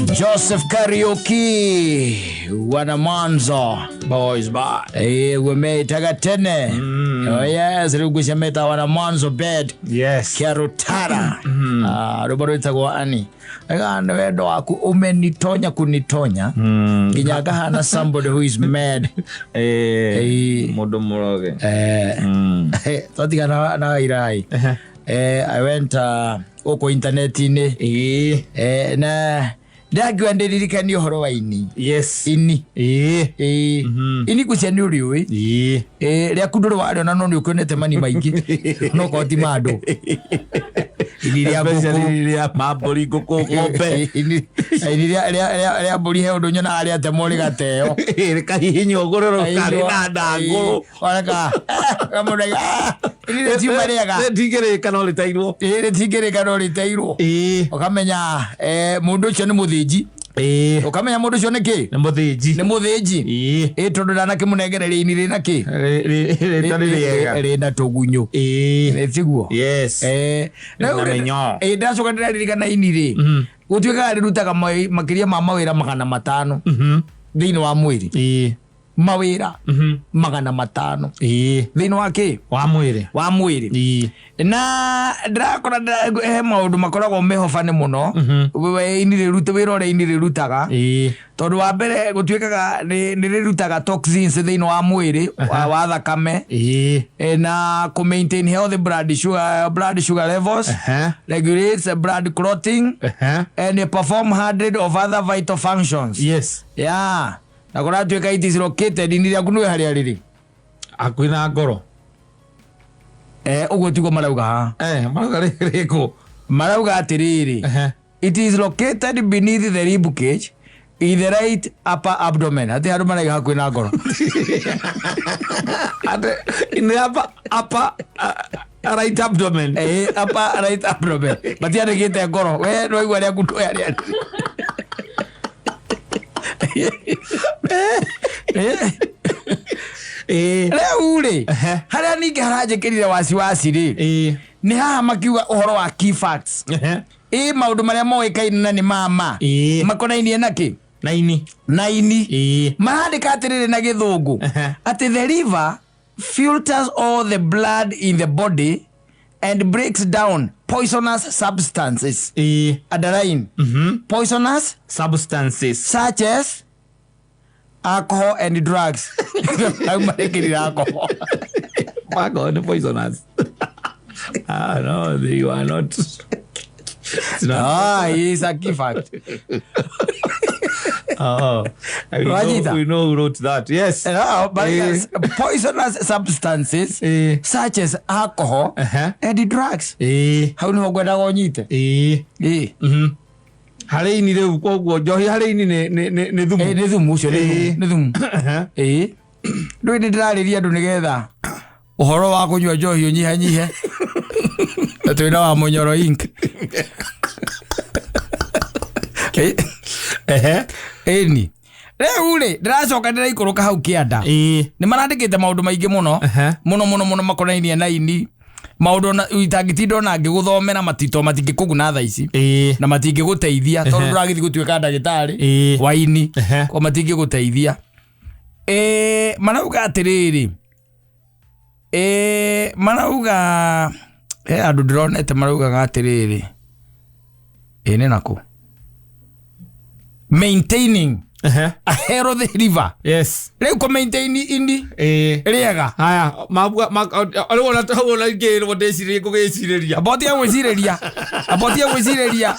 Joseph Kariuki wana Mwanzo Boys bye. Gumeitaga tene. Oh yes, rĩu ngwĩcia metaga wana Mwanzo bed. Yes. Kiarutara. Ah, rwĩmbo rwĩtagwo ani Ega nĩ wendo waku umenitonya kunitonya nginya ngahana somebody who is mad. Eh. Ĩĩ. Mũndũ mũroge. Twatigana na wairai, I went gũkũ intaneti-inĩ. Ĩĩ. Na ndakiuga ndĩririkanie ũhoro wa ini. Yes. Ini. Ĩĩ. Ĩĩ. Ini ngwĩciria nĩ ũrĩũĩ. Ĩĩ. Rĩaku ndũrĩ warĩona no nĩ ũkĩonete mani maingĩ no korwo ti ma andũ, ini rĩa ngũkũ. Especially rĩa ma mbũri, ngũkũ, ng'ombe. Ini rĩa mbũri he ũndũ nyonaga rĩatemwo rĩgateo. Rĩkahihinywo ngũrũrũ karĩ na ndangũ. Oneka kamũndũ ini rĩtiuma rĩega. Rĩtingĩrĩka no rĩteirwo. Ĩĩ, rĩtingĩrĩka no rĩteirwo. Ĩĩ. Ũkamenya mũndũ ũcio nĩ mũthĩnji. Ĩĩ. Ũkamenya mũndũ ũcio nĩ kĩ? Nĩ mũthĩnji. Nĩ mũthĩnji. Ĩĩ. Ĩ tondũ ndanakĩmũnengereria ini rĩna kĩ? Rĩtarĩ rĩega. Rĩna tũgunyũ. Ĩĩ. Tiguo? Yes. Na Na mĩnyoo. Ndacoka ndĩraririkana ini rĩ gũtuĩkaga rĩrutaga makĩria ma mawĩra 500 thĩinĩ wa mwĩrĩ. Ĩĩ. Mawĩra 500 Ĩĩ. thĩinĩ wa kĩ? Wa mwĩrĩ. Wa mwĩrĩ. Ĩĩ. Na ndĩrakora he maũndũ makoragwo mehobane mũno. We ini rĩrute wĩra ũrĩa ini rĩrutaga. Ĩĩ. Tondũ wa mbere gũtuĩkaga nĩ rĩrutaga toxins thĩinĩ wa mwĩrĩ wa thakame. Ĩĩ. Na kũ maintain healthy blood sugar levels, regulates blood clotting and perform hundred of other vital functions. Yeah, na kũratuĩka it is located, ini rĩaku nĩwe harĩa rĩrĩ. Hakuhĩ na ngoro. Ũguo tiguo marauga haha. Marauga rĩkũ? Marauga atĩrĩrĩ, it is located beneath the rib cage in the right upper abdomen. Hati handũ maraiga hakuhĩ na ngoro. Ate in the upper right abdomen. Upper right abdomen, matiandĩkĩte ngoro. We nĩwaigua rĩaku ndũĩ harĩa rĩrĩ. Rĩu rĩ, harĩa ningĩ haranjĩkĩrire wasiwasi rĩ, nĩ haha makiuga ũhoro wa key facts. Ĩ maũndũ marĩa moĩkaine na nĩ mama makonainie na kĩ? Na ini. Na ini. Marandĩka atĩrĩrĩ na gĩthũngũ atĩ the liver filters all the blood in the body and breaks down poisonous substances. Underline poisonous substances such as alcohol and drugs. Hau marekĩrire alcohol. Alcohol ni poisonous? Ah, no, you are not. It's not. Ah, it's a key fact. Oh, we Wajita. know who wrote that. Yes. No, but yes, poisonous substances such as alcohol and drugs. Hau niho ngwendaga ũnyite. Ĩ. Harĩ ini rĩu, koguo njohi harĩ ini nĩ thumu. Nĩ thumu ũcio, nĩ thumu, nĩ thumu. Ĩ ndũĩ nĩ ndĩrarĩria andũ nĩgetha ũhoro wa kũnyua njohi ũnyihanyihe na twĩna wa mũnyoro ink. Ĩni rĩu rĩ, ndĩracoka ndĩraikũrũka hau kĩanda. Nĩ marandĩkĩte maũndũ maingĩ mũno mũno mũno mũno makonainie na ini, maũndũ ona itangĩtinda ona ngĩgũthomera matito matingĩkũguna thaa ici na matingĩgũteithia tondũ ndũragĩthiĩ gũtuĩka ndagĩtarĩ wa ini. Ko matingĩgũteithia. Marauga atĩrĩrĩ, marauga he andũ ndĩronete maraugaga atĩrĩrĩ, nĩ nakũ maintaining a healthy liver. Rĩu kũ maintain ini rĩega. Haya, rĩu ona hau ona ingĩrwo ndĩcirie ngũgĩcirĩria. Amba ũtige gwĩcirĩria, amba ũtige gwĩcirĩria,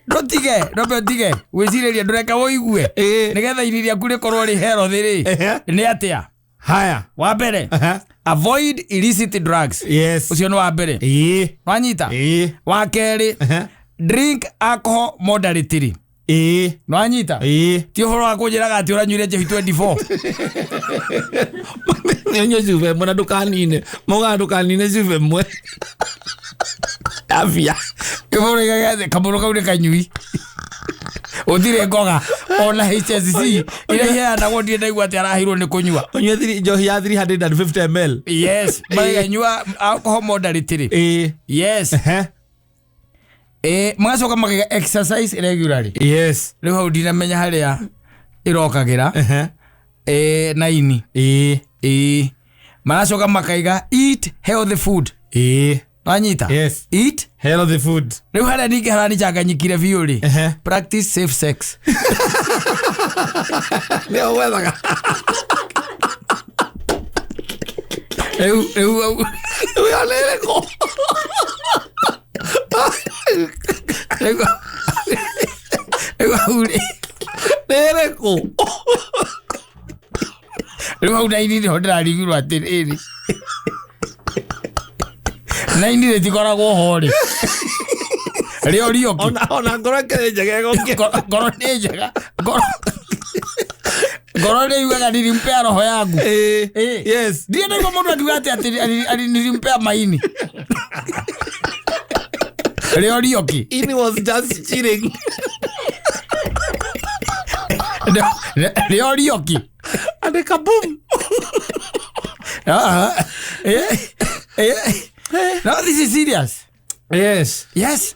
ndũtige, ndũmbe ũtige gwĩcirĩria, ndũreke ũigue. Nĩgetha ini rĩaku rĩkorwo rĩ healthy rĩ, nĩ atĩa? Haya. Wa mbere, avoid illicit drugs. Ũcio nĩ wa mbere. Wanyita? Wa kerĩ, drink alcohol moderately. Nwanyita? Ti ũhoro wa kũnjĩraga atĩ ũranyuire njohi 24. Nĩũnyue cuba ĩmwe na ndũkanine, maugaga ndũkanine cuba ĩmwe afia. Kamũndũ kau nĩ kanyui gũtirĩ ngoga ona HSC iria iheanagwo ndirĩ ndaigua atĩ araheirwo nĩ kũnyua. Ũnyue njohi ya 350 ml. Yes, mariganyua alcohol moderately. Yes. Magacoka makaiga exercise regularly. Yes. Rĩu hau ndinamenya harĩa ĩrokagĩra. Na ini. Ĩĩ, maracoka makaiga eat healthy food. Wanyita? Yes. Eat healthy food. Rĩu harĩa ningĩ haranicanganyikire biũ rĩ, practice safe sex. Nĩo gwethaga. Rĩu hau- Ĩyo nĩ ĩrĩkũ? Rĩu hau rĩ, Nĩ ĩrĩkũ? Rĩu hau naini nĩho ndĩrarigirwo atĩrĩrĩ, naini rĩtikoragwo ho rĩ, rĩo rioki. Ona ngoro ĩkĩrĩ njega ĩgokia. Ngoro nĩ njega, ngoro nĩ yugaga nilimpea roho yangu. Yes. Ndiĩ ndaigua mũndũ akiuga atĩ atĩ nilimpea maini rĩo rioki. Ini was just cheating. Rĩo rioki. And kaboom. Ah, No, this is serious. Yes. Yes,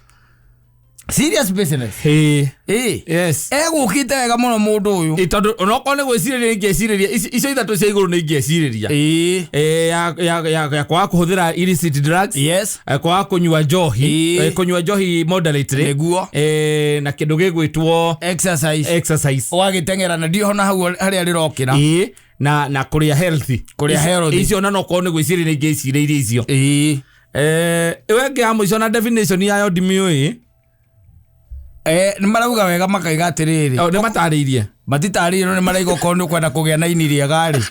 serious business. Yes. Egũkĩte wega mũno mũndũ ũyũ. Tondũ onokorwo nĩ gwĩcirĩria ingĩcirĩria icio ithatũ cia igũrũ nĩ ingĩcirĩria. Ya kwaga kũhũthĩra illicit drugs. Kwaga kũnyua njohi. Kũnyua njohi moderately. Nĩguo. Na kĩndũ gĩgwĩtwo Exercise. Exercise. Ũgagĩteng'era na ndiho na hau harĩa rĩrokĩra. Na kũrĩa healthy. Kũrĩa healthy. Icio ona nokorwo nĩ gwĩcirĩria ingĩcirĩirie icio. Ĩyo ĩngĩ ya mũico na definition yayo ndimĩũĩ. Nĩ marauga wega makaiga atĩrĩrĩ. Oh, nĩ matarĩirie. Matitarĩirie, no nĩ maraiga okorwo nĩ ũkwenda kũgĩa na ini rĩega rĩ,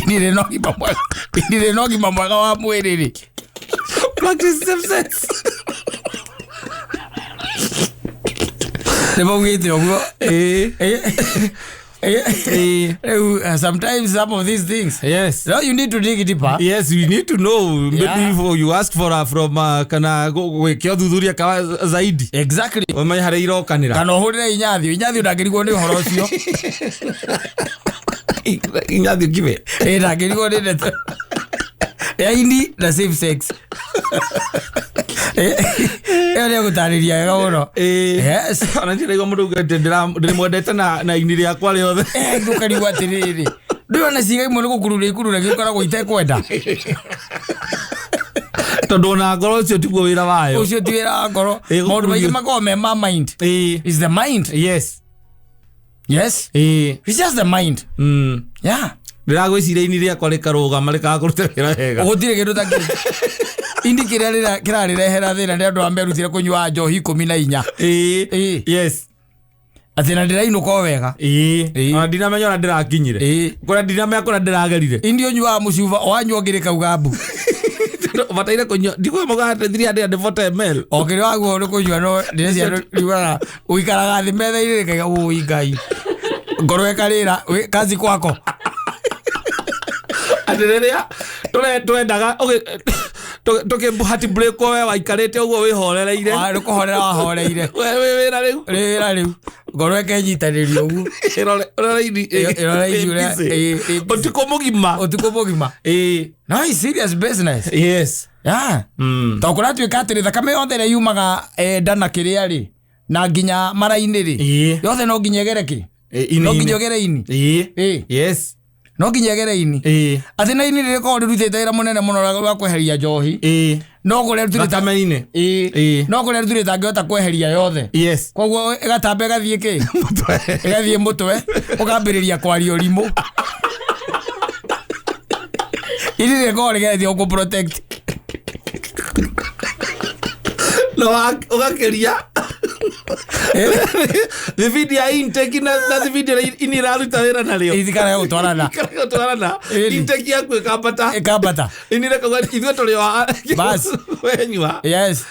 ini rĩna ũgima mwega, ini rĩna ũgima mwega wa mwĩrĩ rĩ, Practice safe sex. Nĩ maugĩte ũguo. Rĩu sometimes some of these things, no, you need to dig deeper. Yes, you need to know maybe before you ask for from kana gwĩka ũthuthuria kawa zaidi. Ũmenye harĩa irokanĩra. Kana ũhũrĩre Inyathio. Inyathio ndangĩrigwo nĩ ũhoro ũcio. Inyathio kibe. Ĩ, ndangĩrigwo nĩ ndeto ya ini na safe sex. Ĩyo nĩ egũtarĩria wega mũno. Yes. Ona ndiraigua mũndũ augĩte ndĩmwendete na ini rĩakwa rĩothe. Ndũkarigwo atĩrĩrĩ, ndũrona ciĩga imwe nĩ gũkururia ikururagia ikoragwo itekwenda. Tondũ ona ngoro ũcio tiguo wĩra wayo. Ũcio ti wĩra wa ngoro. Maũndũ maingĩ gũkururio. makoragwo me ma mind. Is the mind. Yes, it's just the mind. Yeah. Ndĩragwĩciria ini rĩakwa rĩkarũgama rĩkaga kũruta wĩra wega. Gũtirĩ kĩndũ ta kĩu. Indi kĩrĩa kĩrarĩrehera thĩna nĩ andũ a merutire kũnyua njohi 14. Atĩ na ndĩrainũka o wega. Ona ndinamenya ona ndĩrakinyire. Kũrĩa ndinamenya kũrĩa ndĩragerire. Indi ũnyuaga mũcuba wanyua ngĩrĩ kauga mbu. Bataire kũnyua ndikuga mũgate 340 ml. O kĩrĩa waguo nĩ kũnyua, no ndĩrecia riugaga ũikaraga thĩ metha-inĩ rĩkaiga ũi Ngai, ngoro ĩkarĩra kazi kwako. Atĩ rĩrĩa twendaga tũkĩ break we waikarĩte ũguo wĩhorereire. Ah, nĩ kũhorera wahoreire. We wĩ wĩra rĩu. Rĩra rĩu ngoro ĩkenyitanĩria ũguo. Ĩrore ini. Ĩrore ini ũrĩa- ĩ, Ũtukũ mũgima. Ũtukũ mũgima. No, it's serious business. Yeah. Tondũ kũratuĩka atĩrĩ, thakame yothe ĩrĩa yumaga nda na kĩrĩa rĩ na nginya mara-inĩ rĩ, yothe no nginya ĩgere kĩ? No nginya ĩgere ini. No nginya ĩgere ini. Atĩ na ini rĩkoragwo rĩrutĩte wĩra mũnene mũno wa kweheria njohi, no kũrĩa rĩturĩte Thakame-inĩ. No kũrĩa rĩturĩte angĩhota kweheria yothe. Koguo ĩgatamba ĩgathiĩ kĩ? Ĩgathiĩ mũtwe, ũkambĩrĩria kwaria ũrimũ. Ini rĩkoragwo rĩgeretie gũkũ protect. No ũgakĩria thibindi ya intake na thibindi ĩrĩa ini ĩraruta wĩra narĩo Itikarega gũtwarana. Ikarega gũtwarana. Intake yaku ĩkambata. Ĩkambata. Ini rĩkauga ithuĩ tũrĩ o Bas. wenyua. Yes.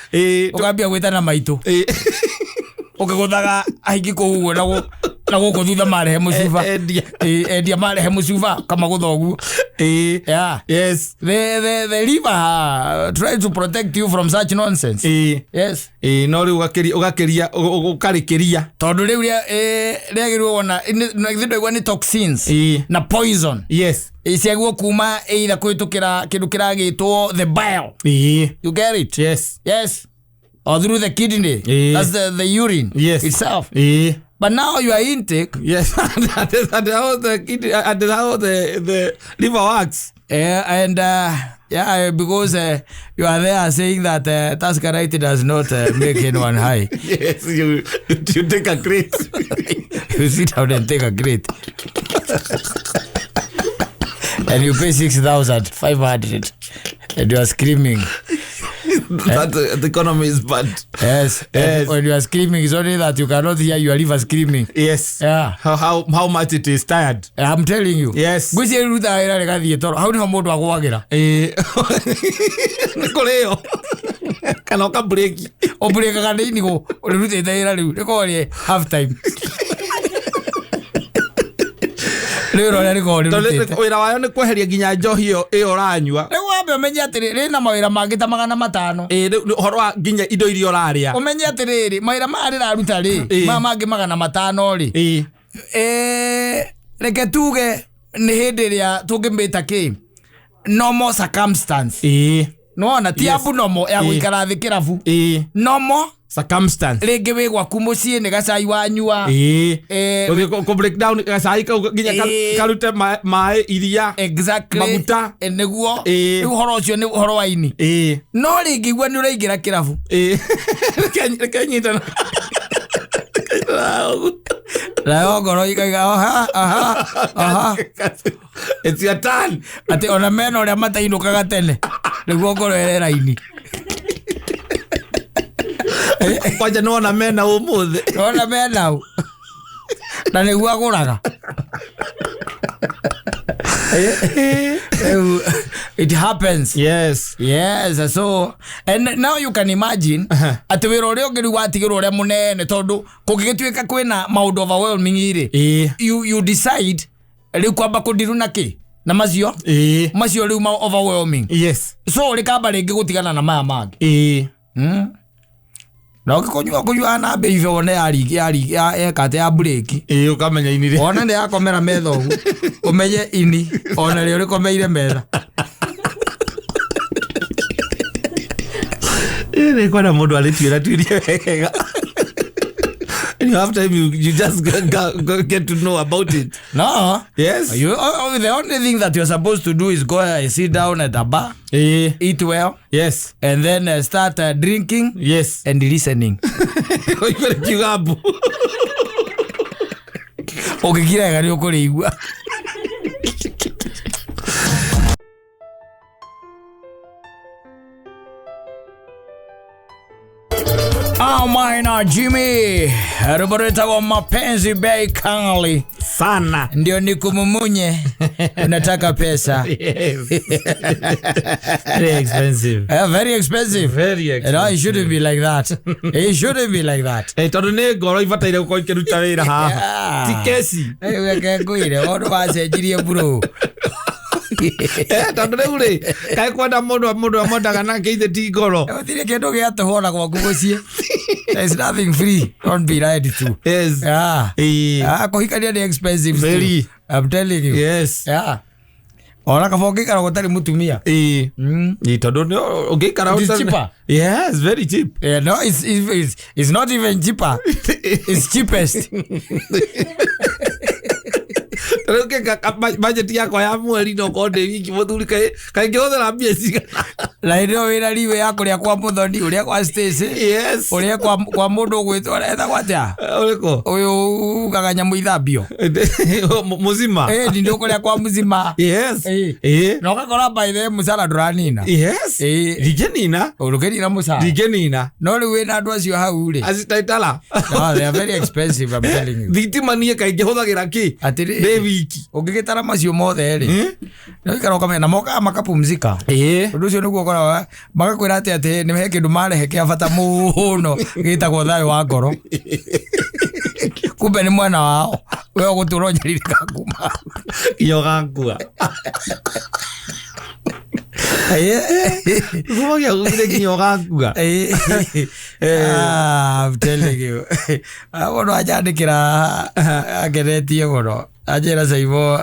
Ũkambia gwĩtana maitũ. Ũkĩgũthaga aingĩ kũu ũguo na gũkũ thutha marehe mũcuba. Endia. Endia marehe mũcuba kamagũtha ũguo. Yeah. The liver try to protect you from such nonsense. Yes. Ĩĩ, no rĩu ũgakĩria ũgakĩria ũkarĩkĩria. Tondũ rĩu rĩagĩrĩirwo wona githĩ ndwaigua nĩ toxins na poison ciagĩrĩirwo kuma either kũhĩtũkĩra kĩndũ kĩragĩtwo the bile. You get it? Yes. Yes. Or through the kidney. That's the urine itself. But now your intake. Yes, and how the kidney, and how the liver works. And yeah, because you are there saying that Tusker does not make anyone high. Yes, you take a crate. You sit down and take a crate. And you pay 6,500 and you are screaming. That the economy is bad. Yes. Yes. When you are screaming, it's only that you cannot hear your liver screaming. Yes. Yeah. How much it is tired. I'm telling you. Yes. Gwĩciria rutaga wĩra rĩgathiĩ toro. Hau nĩho mũndũ agũagĩra. Nĩ kũrĩo. Kana ũkabreki. Ũbrekaga nĩ ini ũrĩrutĩte wĩra rĩu. Rĩkoragwo rĩ half time. Rĩu ũrĩa rĩkoragwo rĩrutĩte. Wĩra wayo nĩ kweheria nginya njohi ĩyo ũranyua. Rĩu wambe ũmenye atĩrĩ, rĩna mawĩra mangĩ ta 500. Rĩu ũhoro wa nginya indo iria ũrarĩa. Ũmenye atĩrĩrĩ, mawĩra maya rĩraruta rĩ, maya mangĩ 500 rĩ. Reke tuge nĩ hĩndĩ ĩrĩa tũngĩmĩta kĩ? Normal circumstance. Nĩwona ti abnormal ya gũikara thĩ kĩrabu. Normal circumstance. Rĩngĩ wĩ gwaku mũciĩ nĩ gacai wanyua. Ũthiĩ break down gacai kau nginya karute maĩ iria. Exactly. Maguta. Nĩguo. Rĩu ũhoro ũcio nĩ ũhoro wa ini. No rĩngĩ igua nĩ ũraingĩra kĩrabu. Reke nyitana. Nayo ngoro ikaiga aha aha aha. It's your turn. Atĩ ona mena ũrĩa matainũkaga tene nĩguo ngoro ĩre raini. Kwanja nĩwona mena ũmũthĩ. Nĩwona mena na nĩguo agũraga. It happens. Yes. Yes. So and now you can imagine atĩ wĩra ũrĩa ũngĩ rĩu watigĩrwo ũrĩa mũnene tondũ kũngĩgĩtuĩka kwĩna maũndũ overwhelming rĩ, you decide rĩu kwamba kũndiru na kĩ na macio macio rĩu ma overwhelming. Yes. So rĩkamba rĩngĩ gũtigana na maya mangĩ. Na ũngĩkũnyua kũnyua na mbei hivyo wone yeka atĩ ya breki. Ũkamenya ini rĩ. Wona nĩ yakomera metha ũguo ũmenye ini ona rĩo rĩkomeire metha. Nĩ kwenda mũndũ arĩtuĩra tuirie wega. And you have time, you just go get to know about it. No. Yes. The only thing that you're supposed to do is go and sit down at a bar. Eat well. Yes. And then start drinking. Yes. And listening. Ũngĩkira wega nĩ ũkũrĩigua. Maina Jimmy, rwĩtagwo Mapenzi bei kali sana, ndio nikumumunye. Unataka pesa. Yes. Very expensive. Very expensive. Very expensive. No, it shouldn't be like that. It shouldn't be like that. Tondũ nĩ ngoro ibataire gũkorwo ikĩruta wĩra haha. Ti kesi. Reke ngwĩre, ũndũ wacenjirie bro. Tondũ rĩu rĩ, kaĩ kwenda mũndũ amwendaga nake ithe ti ngoro. Gũtirĩ kĩndũ gĩa tũhũ ona gwaku mũciĩ. There's nothing free. Don't be lied to. Yes. Yeah. Kũhikania nĩ expensive. Very. I'm telling you. Yes. Yeah. Ona kaba ũngĩikara gũtarĩ mũtumia. Tondũ ũngĩikara It is cheaper. Yes, very cheap. Yeah, no, it's not even cheaper. It's cheapest. Rĩu budget yakwa ya mweri no korwo ndĩ wiki mũthuri kaĩ ngĩhũthĩra mbia cigana. Na hĩndĩ ĩyo wĩna riwe ya kũrĩa kwa Mũthoni, ũrĩa kwa Stacy. Yes. Ũrĩa kwa mũndũ ũgwĩtwo etagwo atĩa? Ũrĩkũ? Ũyũ ugaga nyamũ ithambio. Mũzima. Ndĩ ũkũrĩa kwa Mũzima. Yes. Na ũgakora by the way mũcara ndũranina. Yes. Ndingĩnina. Ũrũkĩnina mũcara. Ndingĩnina. No rĩu wĩna andũ acio hau rĩ. Acitaitala. No, they are very expensive, I'm telling you. Thitima niĩ kaingĩ hũthagĩra kĩ? Atĩrĩ. Ndĩ wiki. Ũngĩgĩtara macio mothe rĩ, nĩ ũikara ũkamenya na mokaga makapumzika. Ũndũ ũcio nĩguo ũkoraga magakwĩra atĩ nĩ he kĩndũ marehe kĩa bata mũno gĩtagwo thayũ wa ngoro. Kumbe nĩ mwena wao we ũgũtũra ũnyarirĩka kuma nginya ũgakua. Kuma gĩa gũkire nginya ũgakua. Ah, I'm telling you. Ah, mũndũ anjandĩkĩra angenetie mũno anjĩra caibo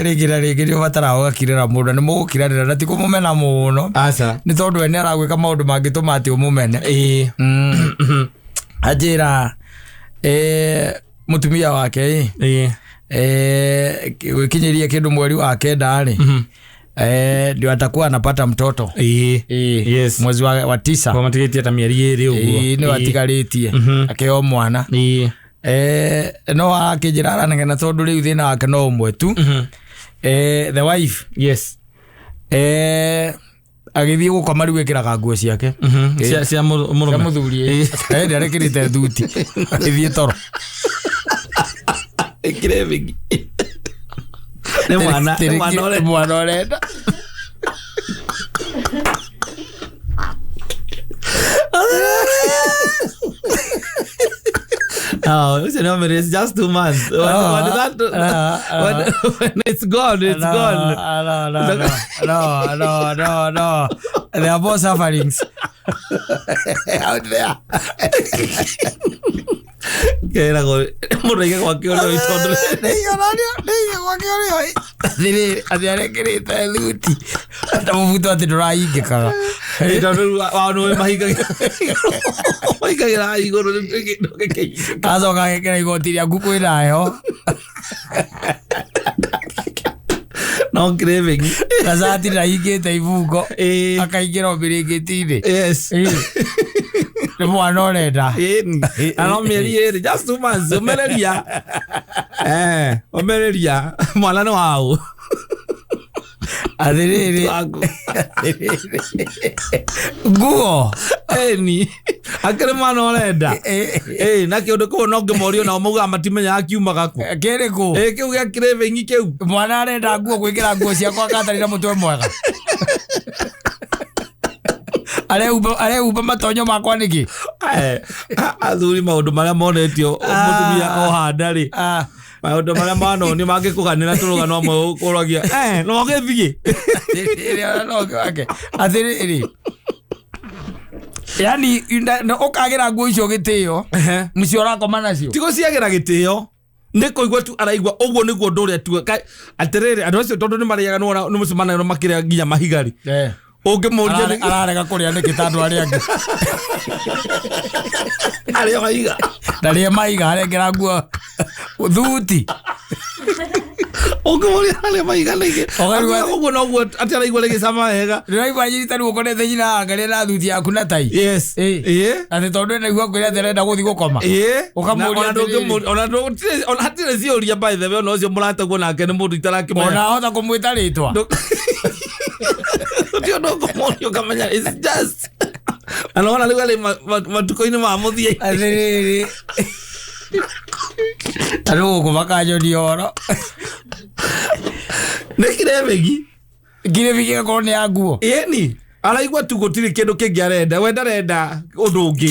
rĩngĩ na rĩngĩ nĩ ũbataraga ũgakirĩra mũndũ na nĩ mũgũkiranĩra na ti kũmũmena mũno Aca. nĩ tondũ we nĩ aragwĩka maũndũ mangĩtũma atĩ ũmũmene. Ĩĩ. Anjĩra mũtumia wake ĩ Ĩĩ. gwĩkinyĩria kĩndũ mweri wa kenda rĩ, ndio atakuwa anapata mtoto. Ĩĩ. Ĩĩ. Yes. Mwezi wa 9. Kwa matigĩtie ta mĩeri 2 ũguo. Ĩĩ, nĩ watigarĩtie akĩheo mwana. Ĩĩ. No akĩnjĩra aranegena tondũ rĩu thĩna wake no ũmwe tu. The wife Yes. Agĩthiĩ gũkoma rĩu ĩkĩraga nguo ciake. Cia cia mũrũme. Mũthuri nĩ arekĩrĩte thuti agĩthiĩ toro. Ĩkĩre bigi. Nĩ mwana, nĩ mwana ũrenda. Mwana ũrenda. Oh, ũcio nĩ wamĩrĩ, it's just 2 months. When it's gone, it's No, gone. No, no, no, no, no, no, no. There are more sufferings out there. Keragwo mũndũ aige gwake ũrĩa ũĩ tondũ Atĩrĩrĩ, atĩ arekĩrĩte thuti ta mũbuto atĩ ndũrahingĩkaga. Tondũ rĩu wao nĩwe mahingagĩra igũrũ ndũgĩkĩhingĩka. Acoka agekĩra igoti rĩaku kwĩna heho. No craving. Gacati ndahingĩte ibungo. Ĩĩ. Akaingĩra ũbĩrĩngĩti-inĩ. Yes. Nĩ mwana ũrenda. Ĩni. Na no mĩeri 2, just 2 months, ũmereria. Ũmereria. Mwana nĩ waũ? Atĩrĩrĩ. Waku. Nguo. Ĩni. Akĩrĩ mwana ũrenda. Ĩĩ, na kĩũndũ kĩu no ngĩmorio nao maugaga matimenyaga kiumaga kũ. Kĩrĩkũ? Ĩĩ, kĩu gĩa craving kĩu. Mwana arenda nguo gwĩkĩra nguo ciakwa akatarĩ na mũtwe mwega arehumba matonyo makwa nĩkĩ? Athuri maũndũ marĩa monetio mũtumia ohanda rĩ, maũndũ marĩa manonio mangĩkũganĩra tũrũgano amwe ũragia no ũgĩthiĩ. Atĩrĩrĩ, ona no wake atĩrĩrĩ, yani ũkagĩra nguo icio gĩtĩo nĩcio ũrakoma nacio. Ti gũciagĩra gĩtĩo, nĩ kũigua tu araigua ũguo nĩguo ũndũ ũrĩa tu atĩrĩrĩ andũ acio tondũ nĩ marĩaga nĩwona nĩ mũcemanagia makĩrĩa nginya mahiga rĩ, ũngĩmũria Ararega kũrĩa nĩkĩ ta andũ arĩa angĩ? Arĩa mahiga. Ndarĩe mahiga arengera nguo thuti. Ũngĩmũria arĩa mahiga nĩkĩ? Ũkaigua- ũguo noguo atĩ araigua rĩgĩcama wega. Ndĩraigua nyita rĩu ũkorete nyina angaria na thuti yaku na tai. Yes. Ĩĩ. Atĩ tondũ ena kwĩra atĩ arenda gũthiĩ gũkoma. Ĩĩ. Ũkamũria Na ona atĩrĩrĩ. ona hatirĩ ciũria, by the way, ona ũcio mũrataguo nake nĩ mũndũ itarakĩmenya. Ona ahota kũmwĩta rĩtwa. Ũndũ ũndũ ũkũmũria ũkamenya it's just na nĩwona rĩu arĩ matukũ-inĩ ma mũthia. Atĩrĩrĩ, tarĩu gũkũ makanyonia ũhoro. Nĩ kiremegi. Ngirĩbigi ĩgakorwo nĩ ya nguo. Ĩni araigua tu gũtirĩ kĩndũ kĩngĩ arenda, we ndarenda ũndũ ũngĩ.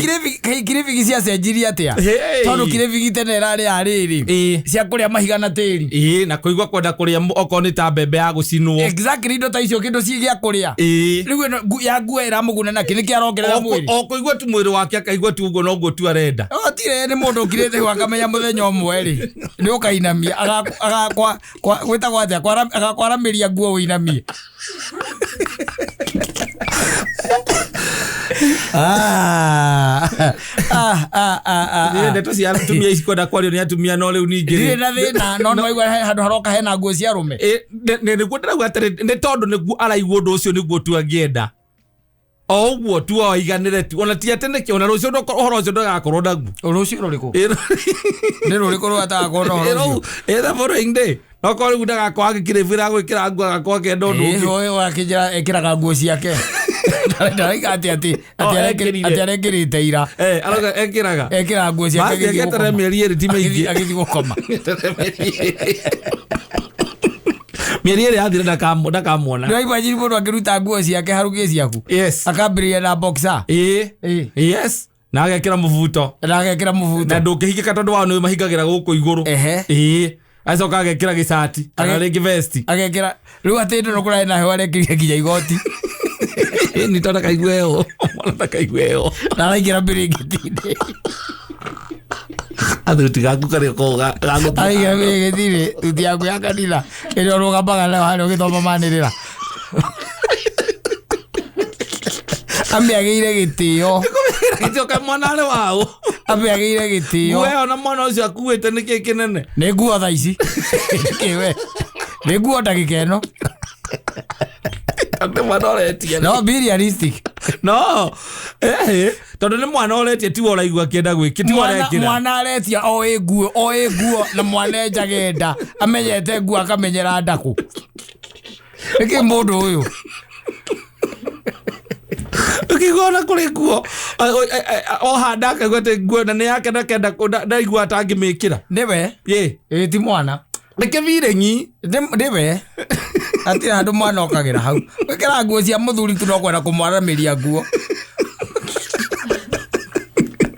Kirĩbigi ciacenjirie atĩa? Hey. Tondũ kirĩbigi tene ĩrarĩ ya rĩrĩ cia kũrĩa mahiga na tĩri. Ĩĩ, na kũigua kwenda kũrĩa okorwo nĩ ta mbembe ya gũcinwo. Exactly, indo ta icio, kĩndũ ci gĩa kũrĩa. Ĩĩ. Rĩu ĩno ya nguo ĩramũguna nakĩ? Nĩkĩ arongerera mwĩrĩ? O kũigua tu mwĩrĩ wake akaigua tu ũguo noguo tu arenda. Otire nĩ mũndũ ũkirĩte hau akamenya mũthenya ũmwe rĩ nĩ ũkainamia agakwa gwĩtagwo atĩa agakwaramĩria nguo ũinamie. Ah, ah, ah, ah, ah, Nĩ ah. ndeto cia atumia ici kwenda kwario nĩ atumia no rĩu ningĩ Ndirĩ na thĩna no nĩwaigua he handũ haroka hena nguo cia arũme. Ĩ, nĩguo ndĩrauga atĩrĩ nĩ tondũ nĩguo araigua ũndũ ũcio nĩguo tu angĩenda o ũguo tu oiganĩre tu ona ti atĩ nĩkĩ ona rũciũ ũhoro ũcio ndũgakorwo naguo. Rũciũ rũrĩkũ? Ĩ, Nĩ rũrĩkũ rũgatagakorwo na ũhoro ũcio? ĩ, the following day nokorwo rĩu ndagakorwo agĩkĩrĩbĩra gwĩkĩra nguo agakorwo akĩenda ũndũ Ĩ, ũngĩ. ũyũ akĩnjĩra ĩkĩraga nguo ciake ndaraiga atĩ atĩ Oh, atĩ ekĩrire. atĩ arekĩrĩte ira. Eh, arauga ekĩraga Ekĩraga nguo ciake Basi agĩthiĩ agĩeterere gũkoma. mĩeri 2 ti mĩingĩ. Agĩthiĩ gũkoma. Mĩeri 2 yathira ndakamuona. Ndĩraigua njiri mũndũ akĩruta nguo ciake harugie ciaku Yes. akambĩrĩria na boxer. Ĩ. Ĩ. Yes, na agekĩra mũbuto. Na agekĩra mũbuto. Na ndũngĩhingĩka tondũ wao nĩ mahingagĩra gũkũ igũrũ. Ehe. Ĩĩ, acoka agekĩra gĩcati kana rĩngĩ vesti. Agekĩra rĩu atĩ ĩno kũrarĩ na heho arekĩrire nginya igoti. Ni tondũ ndakaigue ũũ, mwana ndakaigue ũũ. Na araingĩra mbĩrĩngĩti-inĩ. Athuti gaku karĩa ko gagũthiĩ. Araingĩra mbĩrĩngĩti-inĩ, thuti yaku ya kanitha ĩrĩa ũrũgamaga nayo harĩa ũgĩthoma manĩrĩra. Amĩagĩire gĩtĩo. Gĩtĩo ka mwana arĩ waũ. Amĩagĩire gĩtĩo. Nguo ĩyo na mwana ũcio akuĩte nĩkĩ kĩnene? Nĩ nguo thaa ici. Kĩwe. Nĩ nguo ndagĩka ĩno. Tondũ nĩ mwana ũretia. No be realistic. No. Tondũ nĩ mwana ũretia tiwe ũraigua akĩenda gwĩkĩ, tiwe ũrekĩra. Mwana aretia o ĩ nguo, o ĩ nguo na mwana enjage nda. Amenyete nguo akamenyera ndakũ. Nĩkĩ mũndũ ũyũ? Ũkĩigua ona kũrĩ nguo, o handa akaigua atĩ nguo na nĩ yake ndakenda ndaigua atangĩmĩkĩra. Nĩwe? Ĩ. Ĩ ti mwana. Nĩ kĩbiring'i. Nĩwe. Hatirĩ handũ mwana okagĩra hau. Gwĩkĩra nguo cia mũthuri tu no kwenda kũmwaramĩria nguo.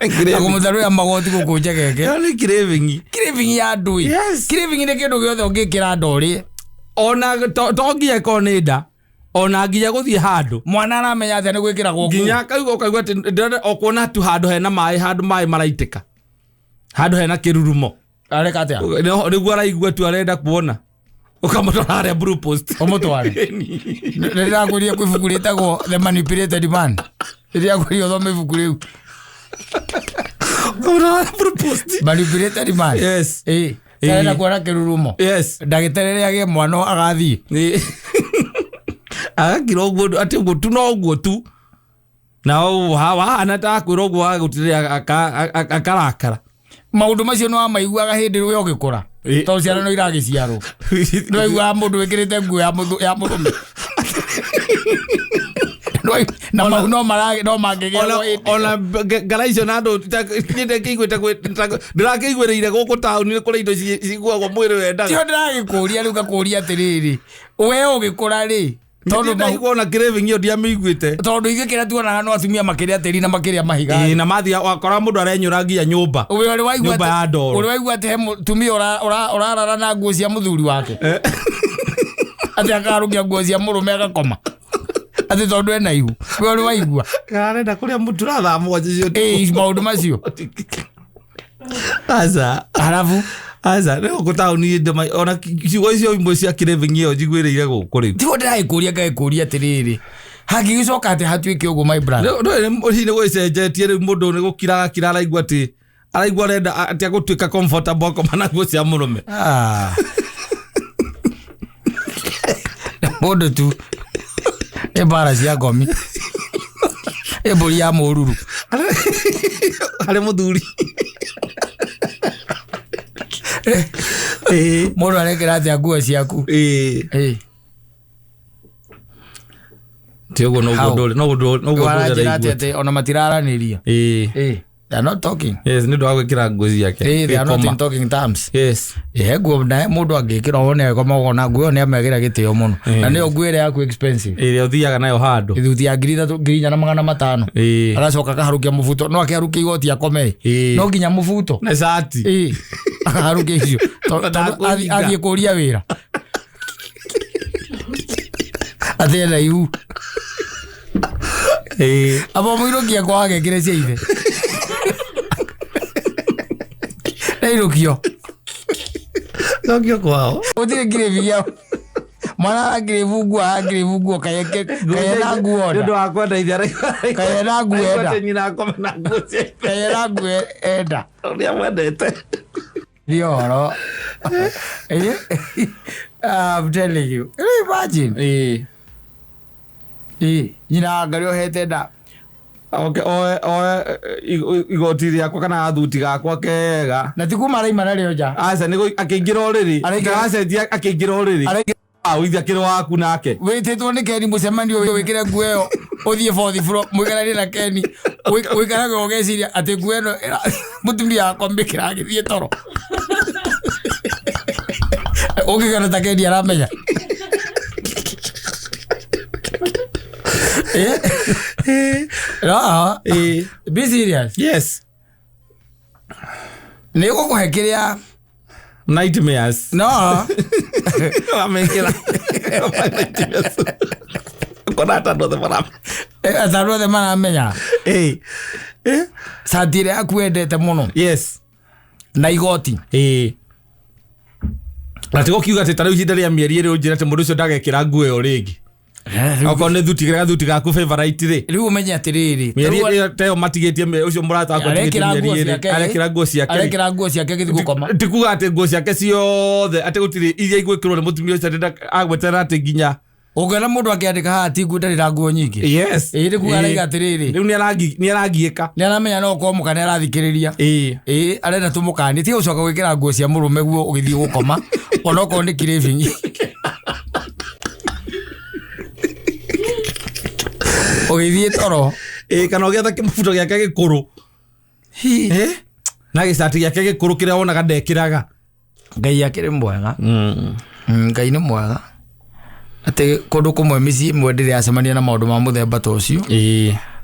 Na kũmũtharũra magoti gũkũ njegenge. Ĩyo nĩ craving. Craving ya andũ ĩ. Yes. Craving nĩ kĩndũ gĩothe ũngĩkĩra nda ũrĩe. Ona to nginya ĩkorwo nĩ nda. Ona nginya gũthiĩ handũ. Mwana aramenya atĩa nĩ gwĩkĩragwo nguo. Nginya akaigua ũkaigua atĩ ndĩrenda o kuona tu handũ hena maĩ, handũ maĩ maraitĩka. Handũ hena kĩrurumo. Areka atĩa? Nĩguo araigua tu arenda kuona. Ũkamũtwara harĩa Blue Post. Ũmũtware. Nĩndĩrakwĩrire kwĩ ibuku rĩtagwo The Manipulated Man. Nĩndĩrakwĩrire ũthome ibuku rĩu. Ũkamũtwara harĩa Blue Post. Manipulated Man. Yes. Ĩ. Arenda kuona kĩrurumo. Yes. Ndagĩtarĩ rĩrĩa agĩe mwana agathiĩ. Ĩ. Agakira ũguo atĩ ũguo tu no ũguo tu. Na wahana ta akwĩra ũguo agũtirĩra akarakara. Maũndũ macio nĩ wamaiguaga hĩndĩ ĩrĩa ũgĩkũra. Ĩ. Tondũ ciana no iragĩciarwo. Nĩ waiguaga mũndũ wĩkĩrĩte nguo ya mũrũme. Na mau no no mangĩgĩa hĩndĩ. Ona ngara icio na andũ niĩ ndakĩiguĩte ndĩrakĩiguĩrĩire gũkũ taũni nĩ kũrĩ indo ciguagwo mwĩrĩ wendaga. Tio ndĩragĩkũria rĩu ngakũria atĩrĩrĩ, we ũgĩkũra rĩ, tondũ ndaigua ona craving ĩyo ndiamĩiguĩte. Tondũ ithuĩ kĩrĩa tuonaga no atumia makĩrĩa tĩri na makĩrĩa mahiga. Ĩ, na mathiĩ wakora mũndũ arenyũra nginya nyũmba. Ũrĩa ũrĩ waigua Nyũmba atĩ ya ndoro. Ũrĩ waigua atĩ he mũtumia ũrarara na nguo cia mũthuri wake. Atĩ akarũkia nguo cia mũrũme agakoma. Atĩ tondũ ena ihu. We ũrĩ waigua. Arenda kũrĩa mũtu na thaa mũgwanja cia ũtukũ. Ĩ, maũndũ macio. Aca. Halafu? Aca, nĩ gũkũ taũni ona ciugo icio imwe cia craving ĩyo njiguĩrĩire gũkũ rĩu. Tiguo ndĩragĩkũria ngagĩkũria atĩrĩrĩ, hangĩgĩcoka atĩ hatuĩke ũguo my brother. Ndũĩ hihi nĩ gũgĩcenjetie rĩu mũndũ nĩ gũkira agakira araigua atĩ araigua arenda atĩ agũtuĩka comfortable akoma na nguo cia mũrũme. Mũndũ tu. Nĩ mbara cia ngomi. Nĩ mbũri ya mũruru. Harĩ mũthuri. Mũndũ arekĩra atĩa nguo ciaku? Ti ũguo noguo How? ndũrĩ, noguo ndũrĩ, noguo ndũrĩ Waranjĩra araigua. atĩa atĩ ona matiraranĩria? They are not talking. Yes, nĩ ũndũ wa gwĩkĩra nguo ciake. They are not Gĩkoma. in talking terms. Yes. He nguo na mũndũ angĩkĩra wone agĩkoma ũkona nguo ĩyo nĩ amekĩra gĩtĩo mũno. Na nĩyo nguo ĩrĩa yaku expensive. Ĩrĩa ũthiaga nayo handũ. Ithuti ya ngiri ithatũ, ngiri inya na magana matano. Agacoka akaharũkia mũbuto. No akĩharũkia igoti akome. No nginya mũbuto. Na cati. Akaharũkia icio. Tondũ athiĩ kũria wĩra. Atĩ ena ihu. Aba mũirũkia kwa agekĩre cia ithe. Ndairũkio. Cokio kwao. Gũtirĩ ngirĩbi gĩa mwana arangirĩbu nguo, arangirĩbu nguo, kayena nguo Nĩ ũndũ enda. wa kwenda ithe araigua. Kayena nguo enda. Araigua atĩ nyina akome na nguo cia ithe. Kayena nguo enda. Ũrĩa amwendete. Nĩ ũhoro. I'm telling you. Can you imagine? Nyina wa Ngai ohete nda. Oke, oe, igoti rĩakwa kana gathuti gakwa kega. Na ti kuma araima narĩo nja. Aca, nĩ akĩingĩra ũrĩrĩ. Araingĩra- Aracenjia akĩingĩra ũrĩrĩ. Araingĩra- Au, ithe akĩrĩ waku nake. Wĩtĩtwo nĩ Keni mũcemanio wĩkĩre nguo ĩyo, ũthiĩ fourth floor, mũikaranie na Keni. Ũikarage ũgeciria atĩ nguo ĩno mũtumia wakwa mĩkĩra agĩthiĩ toro. Ũngĩkona ta Keni aramenya. No. Be serious. Yes. Nĩ ũgũkũhe kĩrĩa Nightmares. No. Wamekĩra. Nightmares. Kona hata andũ othe Andũ othe maramenya Eh. Eh. cati ĩrĩa yaku wendete mũno Yes. Na igoti. Ĩĩ, na tigo kiuga atĩ ta rĩu ihinda rĩa mĩeri ĩrĩ ũnjĩre atĩ mũndũ ũcio ndagekĩra nguo ĩyo rĩngĩ, okorwo nĩ thuti, kĩrĩa gathuti gaku favorite rĩ. Rĩu ũmenye atĩrĩrĩ, Mĩeri ĩyo ta ĩyo matigĩtie ũcio mũrata wakwa atigĩtie arekĩra mĩeri nguo ĩrĩ ciake, arekĩra nguo ciake rĩ. Arekĩra nguo ciake agĩthiĩ gũkoma. Ti kuga atĩ nguo ciake ciothe atĩ gũtirĩ iria igwĩkĩrwo nĩ mũtumia ũcio, atĩ agweterera atĩ nginya Ũngĩona mũndũ akĩandĩka haha ti ndarĩ nguo nyingĩ. Ĩĩ, nĩ kuga araiga atĩrĩrĩ, Rĩu nĩ aragiĩka. Nĩ aramenya no ũkorwo mũka nĩ arathikĩrĩria. Ĩĩ, arenda tũmũkanie tiga gũcoka gwĩkĩra nguo cia mũrũme guo ũgĩthiĩ gũkoma, onokorwo nĩ craving. Ũgĩthiĩ toro. Ĩĩ, kana ũgĩetha kĩmũbuto gĩake gĩkũrũ. Eh? Na gĩcati gĩake gĩkũrũ kĩrĩa wonaga ndekĩraga. Ngai akĩrĩ mwega. Ngai nĩ mwega atĩ kũndũ kũmwe, mĩciĩ ĩmwe ndĩrĩ yacemania na maũndũ ma mũthemba ta ũcio,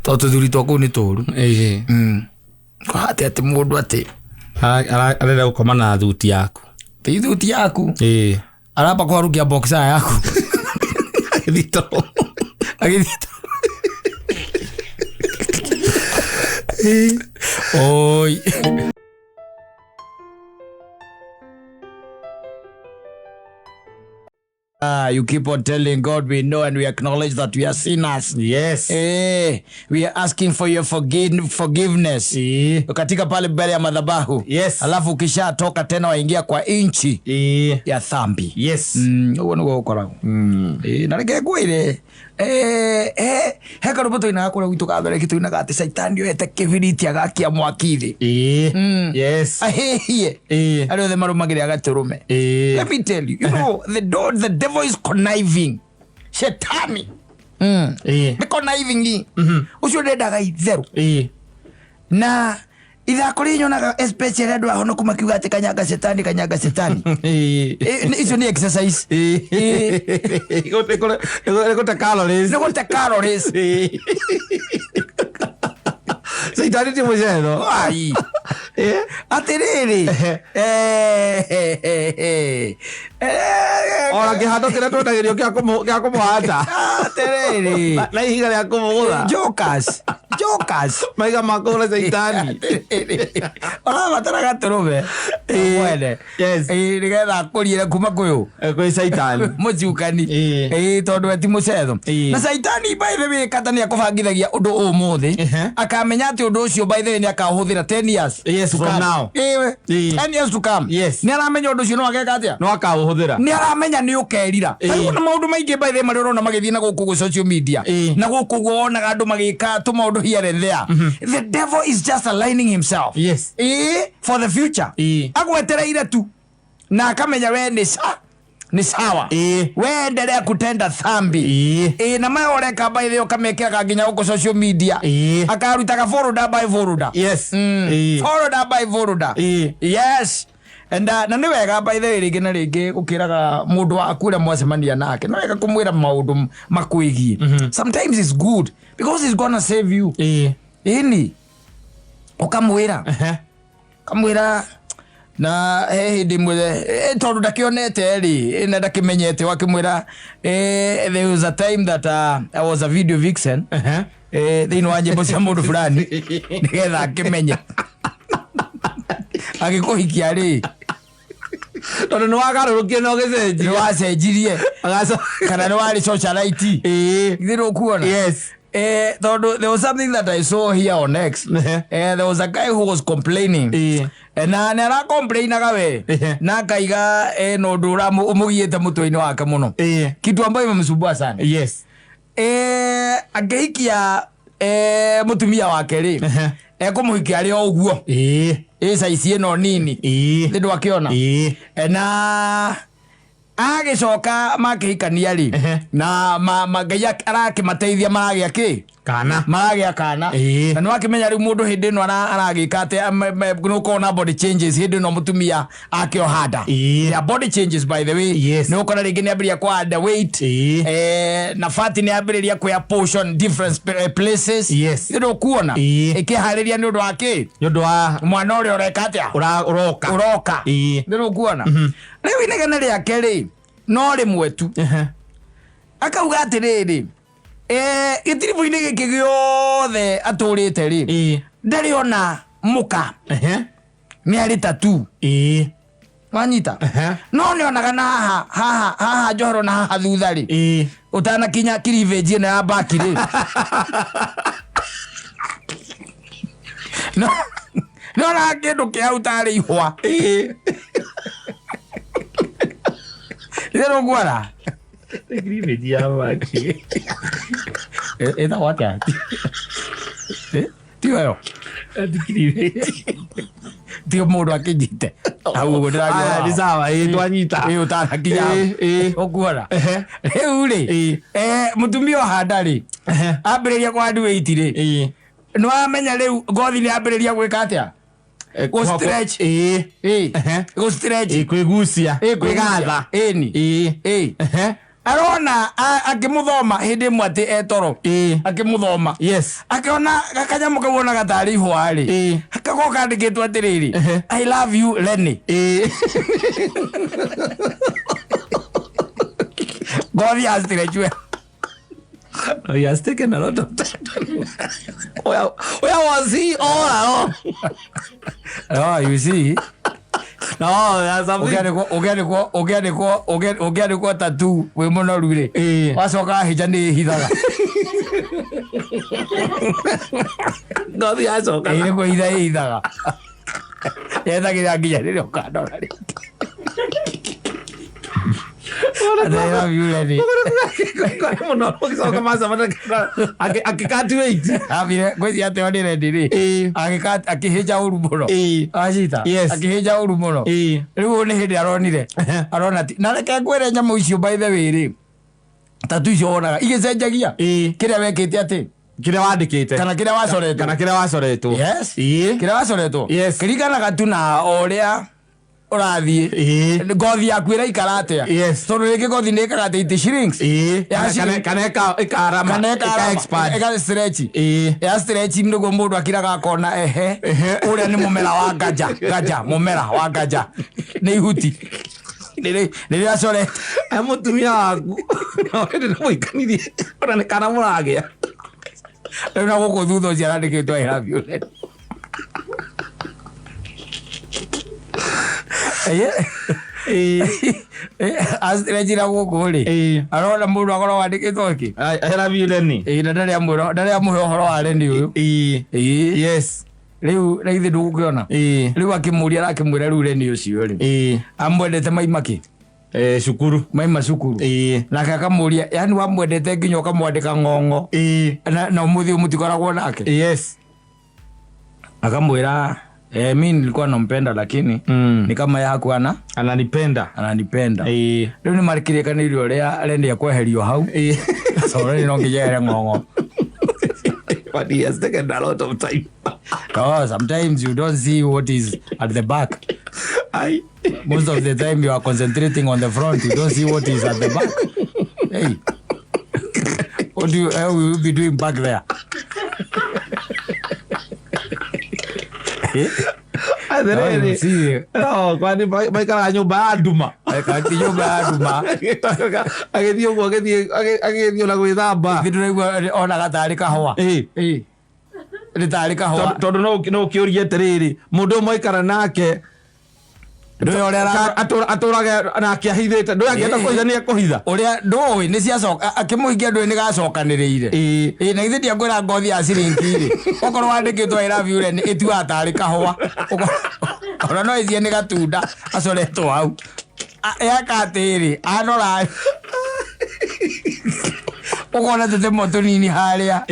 tondũ tũthuri twa kũu nĩ tũru. Atĩ mũndũ atĩ Arenda gũkoma na thuti yaku. Ti thuti yaku. Aramba kũharũkia boxer yaku. Agĩthiĩ toro. Agĩthiĩ toro. Oi. Ah, you keep on telling God, we know and we acknowledge that we are sinners. We are asking for your forgiveness. Katika pale mbele ya madhabahu. Alafu ukishatoka tena waingia kwa inchi ya dhambi. Ũguo nĩguo gũkoragwo. Ĩĩ, na reke ngwĩre, he karũmbo tũinaga kũrĩa gwitũ Gathoreki, tũinaga atĩ caitani oete kĩbiriti agakia mwaki thĩ. Ahĩhie arĩa othe marũmagĩrĩra gatũrũme. Let me tell you, the devil is conniving. Shetani nĩ conniving. Ũcio ndendaga itherũ. Na ithako rĩ nyonaga especially andũ ahonoku makiuga atĩ kanyanga shetani, kanyanga shetani. Icio nĩ exercise. Nĩ gũte calories. Nĩ gũte calories. Caitani ti mũcero. Ai. Atĩrĩrĩ, Ona kĩhando kĩrĩa twendagĩrio gĩa kũmũhanda. Atĩrĩrĩ. Na ihiga rĩa kũmũgũtha. Jokers, jokers. Maiga ma kũgũra caitani. Ũrabatara gatũrũme mwene. Nĩgetha akũriĩre kuma kwĩ Kwĩ caitani. Mũcukani. Ĩĩ, tondũ we ti mũcetho. Na caitani, by the way, kata nĩ akũbangithagia ũndũ ũmũthĩ, akamenya atĩ ũndũ ũcio, by the way, nĩ akaũhũthĩra 10 years to From come. now. 10 years to come. Nĩ aramenya ũndũ ũcio no ageka atĩa. No akaũhũthĩra. Nĩ aramenya nĩ ũkerira. Rĩu na maũndũ maingĩ, by the way, marĩa ũrona magĩthiĩ na gũkũ gwĩ social media, na gũkũ guo wonaga andũ magĩka tũmaũndũ here and there, the devil is just aligning himself for the future. Agwetereire tu na akamenya we nĩ sawa. We endelea kutenda dhambi. Ĩĩ, na maya ũreka, by the way, ũkamekĩraga nginya gũkũ social media. Akarutaga folder by folder. Folder by folder. Yes. And na nĩ wega, by the way, rĩngĩ na rĩngĩ ũkĩraga mũndũ waku ũrĩa mwacemania nake, nĩ wega kũmwĩra maũndũ makwĩgiĩ. Sometimes it's good because it's gonna save you. Ĩni ũkamwĩra, kamwĩra na he hĩndĩ ĩmwe, tondũ ndakĩonete rĩ, na ndakĩmenyete, wakĩmwĩra, there was a time that I was a video vixen thĩinĩ wa nyĩmbo cia mũndũ fulani, nĩgetha akĩmenye agĩkũhikia rĩ. Tondũ nĩ wagarũrũkire na ũgĩcenjia. Nĩ wacenjirie kana nĩ warĩ socialite. Githĩ ndũkuona? Yes. Tondũ there was something that I saw here on X. There was a guy who was complaining. Na nĩ aracomplainaga we na akaiga na ũndũ ũmũgiĩte mũtwe-inĩ wake mũno, kitu ambayo imemsumbua sana. Akĩhikia mũtumia wake rĩ, ekũmũhikia arĩ o ũguo ĩ saici ĩno nini. Nĩ ndwakĩona? Na agĩcoka makĩhikania rĩ, na Ngai arakĩmateithia, maragĩa kĩ? Kana. Maragĩa kana. Na nĩ wakĩmenya rĩu mũndũ hĩndĩ ĩno aragĩka atĩ nĩ ũkorwo na body changes hĩndĩ ĩno mũtumia akĩoha nda. There are body changes, by the way. Nĩ ũkora rĩngĩ nĩ ambĩrĩria kwa under weight. Na fat nĩ ambĩrĩria kuoya portion different places. Nĩ ndũkuona? Ĩkĩharĩria nĩ ũndũ wa kĩ? Nĩ ũndũ wa mwana ũrĩa ũreka atĩa? Ũroka. Ũroka. Nĩ ndũkuona rĩu inegene rĩake rĩ no rĩmwe tu, akauga atĩrĩrĩ, Gĩtiribũ-inĩ gĩkĩ gĩothe atũrĩte rĩ, ndarĩ ona mũka, nĩ arĩ tatu. Wanyita? No nĩ onaga na haha haha haha njohero na haha thutha rĩ, ũtanakinya cleavage ĩno ya baki rĩ, no nĩ onaga kĩndũ kĩa hau tarĩ ihũa. Rĩrĩ ũguara. Cleavage ya baki. Ĩtagwo atĩa? Tiyo ĩyo? Ti cleavage. Tiyo mũndũ akĩnyite hau ũguo. Aya, nĩ sawa, twanyita. Ĩ, ũtanakinya hau. Ũkuona rĩu rĩ, mũtumia ũhanda rĩ, ambĩrĩria kwa weight rĩ, nĩ wamenya rĩu ngothi nĩ ambĩrĩria gwĩka atĩa? Gũ stretch. Gũ stretch. Kwĩgucia. Ĩ, kwĩgatha. Ĩni. Ĩ. Arona akĩmũthoma hĩndĩ ĩmwe atĩ etoro, akĩmũthoma, akĩona gakanyamũ kau onaga tarĩ ihũa rĩ, gakorwo kandĩkĩtwo atĩrĩrĩ, "I love you, Lenny." Ngothi ya stretch we. Oh, he has taken a lot of time. Where was he all along? Oh, you see. No, there's something. Ũngĩandĩkwo ũngĩandĩkwo ũngĩandĩkwo ũngĩandĩkwo tatu wĩ mũnoru rĩ, wacoka wahĩnja nĩ ĩhithaga. Ngothi yacoka. Ĩ, nĩ kwĩhitha ĩhithaga, yethagĩrĩra nginya rĩrĩa ũkandora rĩngĩ. I love you, Lenny. Mũno ũgĩcoka macemania akĩkati weight. Ambire ngwĩciria atĩ onire Lenny rĩ, akĩhĩnja ũru mũno. Acita. Akĩhĩnja ũru mũno. Rĩu nĩ hĩndĩ aronire arona ti na reke ngwĩre, nyamũ icio, by the way rĩ, tatu icio wonaga igĩcenjagia kĩrĩa wekĩte atĩ Kĩrĩa wandĩkĩte. Kana kĩrĩa wacoretwo. Kana kĩrĩa wacoretwo. Yes. Kĩrĩa wacoretwo. Kĩringanaga tu na o ũrĩa ũrathiĩ, ngothi yaku ĩraikara atĩa. Tondũ rĩngĩ ngothi nĩ ĩkaga atĩ it shrinks. Ya Kana shrink. Kana ĩkarama. Kana ĩka expand. ĩka stretch. Ya stretch nĩguo mũndũ akiraga akona ehe, ũrĩa nĩ mũmera wa nganja nganja, mũmera wa nganja nĩ ihuti rĩrĩa acorete. E mũtumia waku no hĩndĩ nĩ mũikanirie ona nĩ kana mũragĩa. Rĩu na gũkũ thutha ũcio arandĩkĩtwo "I love you, Lenny." Astretch na gũkũ rĩ, arona mũndũ akorwo wandĩkĩtwo kĩ? I love you, Lenny. Ĩ, na ndarĩ amwĩra, ndarĩ amũhe ũhoro wa Lenny ũyũ. Rĩu na ithe ndũgũkĩona rĩu akĩmũria, arakĩmwĩra rĩu Lenny ũcio rĩ, amwendete maima kĩ? Cukuru. Maima cukuru. Nake akamũria, yani wamwendete nginya ũkamwandĩka ng'ong'o na ũmũthĩ ũyũ mũtikoragwo nake? Akamwĩra, mi nilikuwa nampenda lakini ni kama yeye hakuwa na Ananipenda. Ananipenda. Rĩu nĩ marĩkĩrĩkanĩire ũrĩa Lenny ekweherio hau. So Lenny no nginya ehere ng'ong'o. But he has taken a lot of time. Oh, sometimes you don't see what is at the back. Ai. Most of the time you are concentrating on the front, you don't see what is at the back. Hey, what do you, how will you be doing back there? Eh? Atĩrĩrĩ. No, you see. No, kwani maikaraga nyũmba ya nduma? Kati nyũmba ya nduma. Agĩthiĩ ũguo, agĩthiĩ ona gwĩthamba. Ithuĩ tũraigua onaga tarĩ kahũa. Nĩ tarĩ kahũa. Tondũ no ũkĩũrie atĩrĩrĩ, mũndũ ũyũ mwaikara nake, Ndũĩ ũrĩa atũraga nake ahithĩte, ndũĩ angĩenda kũhitha nĩ ekũhitha. Ũrĩa ndũĩ nĩ ciacoka akĩmũhingia, ndũĩ nĩ gacokanĩrĩire. Ĩ, na ithuĩ ndiakwĩra ngothi ya ciringi rĩ, okorwo wandĩkĩtwo "I love you, Lenny", ĩtuaga tarĩ kahũa. Ona no ĩcie nĩ gatunda acoretwo hau. Yaka atĩrĩ, anora ũkona tũtemo tũnini harĩa.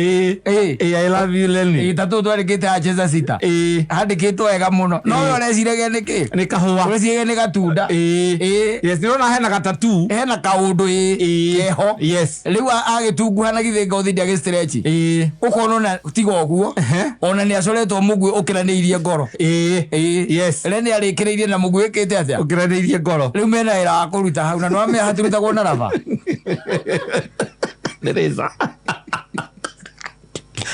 I love you, Lenny. Ĩ, ta tũtũ twandĩkĩte acheza sita, handĩkĩtwo wega mũno, no we ũreciragia nĩ kĩ? Nĩ kahũa. Ũreciragia nĩ gatunda. Yes, nĩrona hena gatatu. Hena kaũndũ keho. Rĩu agĩtunguha na githĩ ngothi ndĩagĩ stretch, ũkona ona tiga ũguo, ona nĩ acoretwo mũguĩ ũkĩranĩirie ngoro. Lenny arĩkĩrĩirie na mũguĩ ĩkĩte atĩa? Ũkĩranĩirie ngoro. Rĩu mena wĩra wa kũruta hau, na nĩwamenya hatirutagwo na raba. Nĩ razor.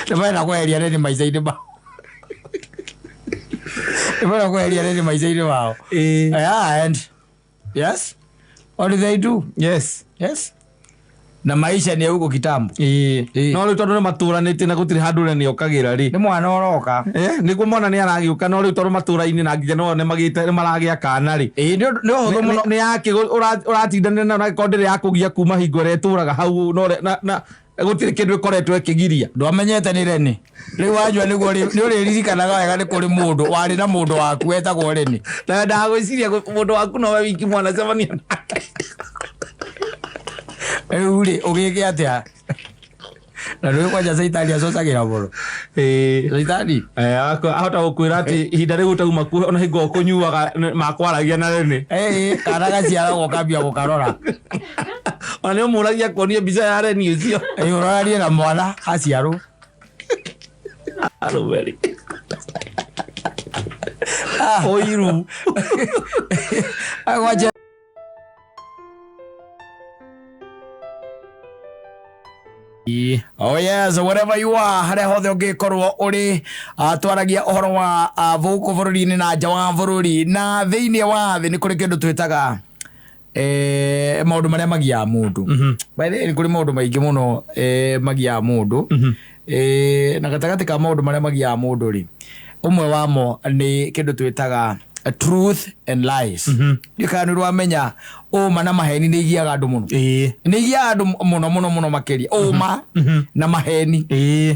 Nĩ marenda kweheria Lenny maica-inĩ mao, nĩ marenda kweheria Lenny maica-inĩ mao. Yeah, and yes, what do they do? Yes. Na maisha nĩ huko kitambo. Ĩĩ. No rĩu tondũ nĩ matũranĩtie na gũtirĩ handũ ũrĩa nĩokagĩra rĩ. Nĩ mwana ũroka. Nĩguo mwana nĩ aragĩũka, no rĩu tondũ matũra-inĩ na nginya no nĩ maragĩa kana rĩ. Ĩĩ, nĩ ũhũthũ mũno. Nĩ yake ũratindanĩra nayo, na angĩkorwo ndĩrĩ yakũgia kuma hingo ĩrĩa ĩtũraga hau, no na gũtirĩ kĩndũ ĩkoretwo ĩkĩgiria. Ndwamenyete nĩ Reni. Rĩu wanyua nĩguo nĩ ũrĩririkanaga wega nĩ kũrĩ mũndũ warĩ na mũndũ waku wetagwo Reni. Na ndagwĩciria mũndũ waku nowe wiki mwanacemania nake. Rĩu rĩ, ũgĩke atĩa? Na nĩ kwanja caitani acocagĩra mũno. Caitani? Ahota gũkwĩra atĩ ihinda rĩu ũtauma kuo, ona hingo ũkũnyuaga makwaragia na Reni. Kana gaciaragwo ũkambia gũkarora. Ona nĩ ũmũragia kuonia mbica ya Reni ũcio. Ũroranie na mwana aciarwo. Arũme. Ũiru. Agwacha. Oh yes, wherever you are, harĩa hothe ũngĩkorwo ũrĩ, twaragia ũhoro wa gũkũ bũrũri-inĩ na nja wa bũrũri na thĩinĩ wa thĩ. Nĩ kũrĩ kĩndũ twĩtaga maũndũ marĩa magiaga mũndũ. By the way, nĩ kũrĩ maũndũ maingĩ mũno magiaga mũndũ. Na gatagatĩ ka maũndũ marĩa magiaga mũndũ rĩ, ũmwe wamo nĩ kĩndũ twĩtaga truth and lies. Ndiũĩ kana nĩ ũramenya ũma na maheni nĩ igiaga andũ mũno. Nĩ igiaga andũ mũno mũno mũno makĩria. Ũma na maheni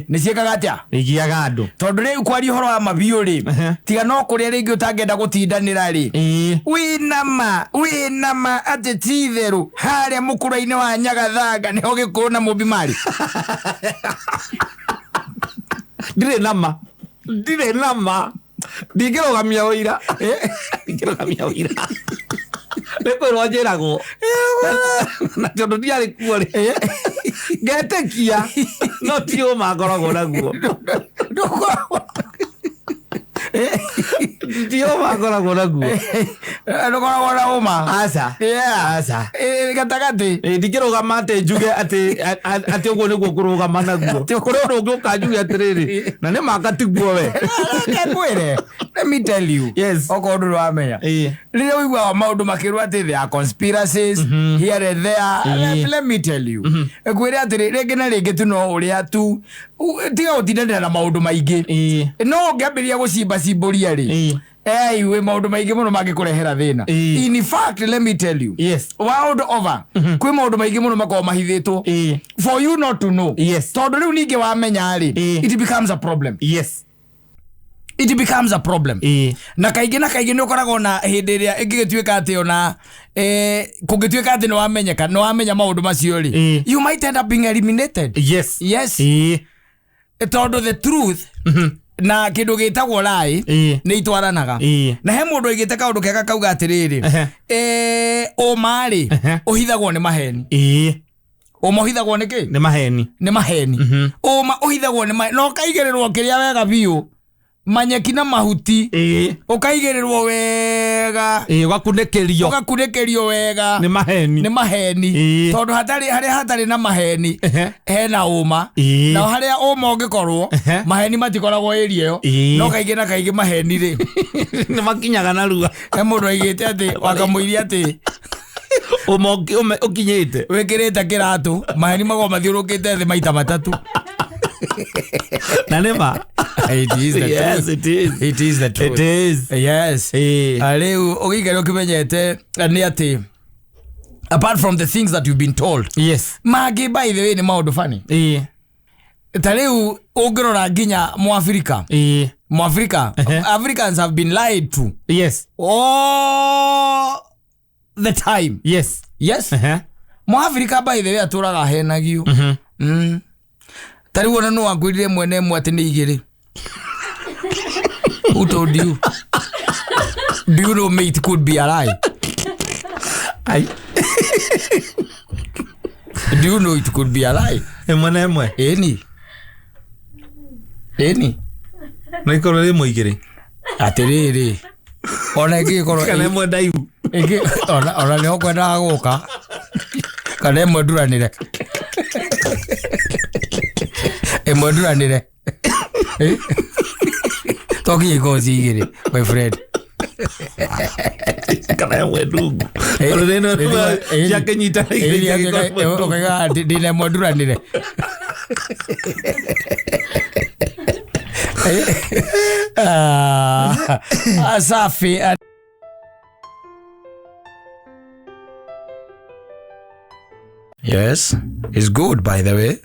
nĩ ciĩkaga atĩa? Igiaga andũ. Tondũ rĩu kwaria ũhoro wa mabiũ rĩ, tiga no kũrĩa rĩngĩ ũtangĩenda gũtindanĩra rĩ, wĩnama atĩ ti itherũ harĩa mũkũra-inĩ wa Nyagathanga nĩho Gĩkũyũ na Mũmbi marĩ. Ndirĩ nama. Ndirĩ nama. Ndingĩrũgamia ũira. Ndingĩrũgamia ũira. Nĩ kwĩrwo njĩragwo. Na tondũ ndiarĩ kuo rĩ, ngetĩkia, no ti ũma ngoragwo naguo. Ti ũma ngoragwo naguo. Ndũkoragwo na ũma. Aca. Yeah. Aca. Gatagatĩ. Ndingĩrũgama atĩ njuge atĩ ũguo nĩguo ngũrũgama naguo. Kũrĩ ũndũ ũngĩ ũka njuge atĩrĩrĩ, na nĩ ma gatiguo we. Reke ngwĩre. Let me tell you. Yes. Okorwo ndũrĩ wamenya. Rĩrĩa ũiguaga maũndũ makĩrwo atĩ there are conspiracies here and there. Let me tell you. Ngwĩre atĩrĩ, rĩngĩ na rĩngĩ tu no ũrĩa tu tiga gũtindanĩra na maũndũ maingĩ. No ũngĩambĩrĩria gũcimbacimbũria rĩ, wĩ maũndũ maingĩ mũno mangĩkũrehera thĩna. In fact, let me tell you. Yes. World over, kwĩ maũndũ maingĩ mũno makoragwo mahithĩtwo for you not to know. Yes. Tondũ rĩu ningĩ wamenya rĩ, it becomes a problem. Yes. It becomes a problem. Na kaingĩ na kaingĩ nĩ ũkoragwo na hĩndĩ ĩrĩa ĩngĩgĩtuĩka atĩ ona kũngĩtuĩka atĩ nĩ wamenyeka, nĩ wamenya maũndũ macio rĩ, you might end up being eliminated. Yes. Yes. Tondũ the truth na kĩndũ gĩtagwo lie nĩ itwaranaga. Na he mũndũ oigĩte kaũndũ kega kauga atĩrĩrĩ, ũma rĩ, ũhithagwo nĩ maheni. Ũma ũhithagwo nĩ kĩ? Nĩ maheni. Nĩ maheni. Ũma ũhithagwo nĩ maheni. Na ũkaigĩrĩrwo kĩrĩa wega biũ, manyeki na mahuti, ũkaigĩrĩrwo wega. Ũgakunĩkĩrio. Ũgakunĩkĩrio wega. Nĩ maheni. Nĩ maheni. Tondũ harĩa hatarĩ na maheni, hena ũma. Na harĩa ũma ũngĩkorwo, maheni matikoragwo area ĩyo. No kaingĩ na kaingĩ maheni rĩ, nĩ makinyaga narua. He mũndũ aigĩte atĩ, wakamũiria atĩ ũma ũkinyĩte. Wĩkĩrĩte kĩratũ, maheni makoragwo mathiũrũrũkĩte thĩ maita matatũ. Na nĩ ma. It is the Yes, truth. it is. It is the truth. It is. Yes. Rĩu ũgĩikare ũkĩmenyete nĩ atĩ apart from the things that you've been told, Yes. mangĩ by the way nĩ maũndũ funny. Ta rĩu ũngĩrora nginya Mwafrika. Mwafrika. Africans have been lied to. Yes. All the time. Yes. Yes. Mwafrika by the way atũraga ahenagio. Ta rĩu ona no wankwĩrire mwene ĩmwe atĩ nĩ igĩrĩ. Who told you? Do you know mate could be a lie? Ai. Do you know it could be a lie? Ĩmwe na ĩmwe. Ĩni. Ĩni. No ikorwo rĩ ĩmwe igĩrĩ. Atĩrĩrĩ. Ona ĩngĩgĩkorwo Kana ĩmwe ndaihu. ĩngĩ, ona nĩho kwendaga gũka. Kana ĩmwe nduranĩre. Ĩmwe nduranĩre. To nginya ikorwo ci igĩrĩ, my friend. Kana ĩmwe ndungu. Tondũ nĩ ĩno ciakĩnyitana igĩrĩ ciagĩkorwo ĩmwe ndungu. Ũkaiga ndĩna ĩmwe nduranĩre. Ah, safi. Yes, it's good, by the way,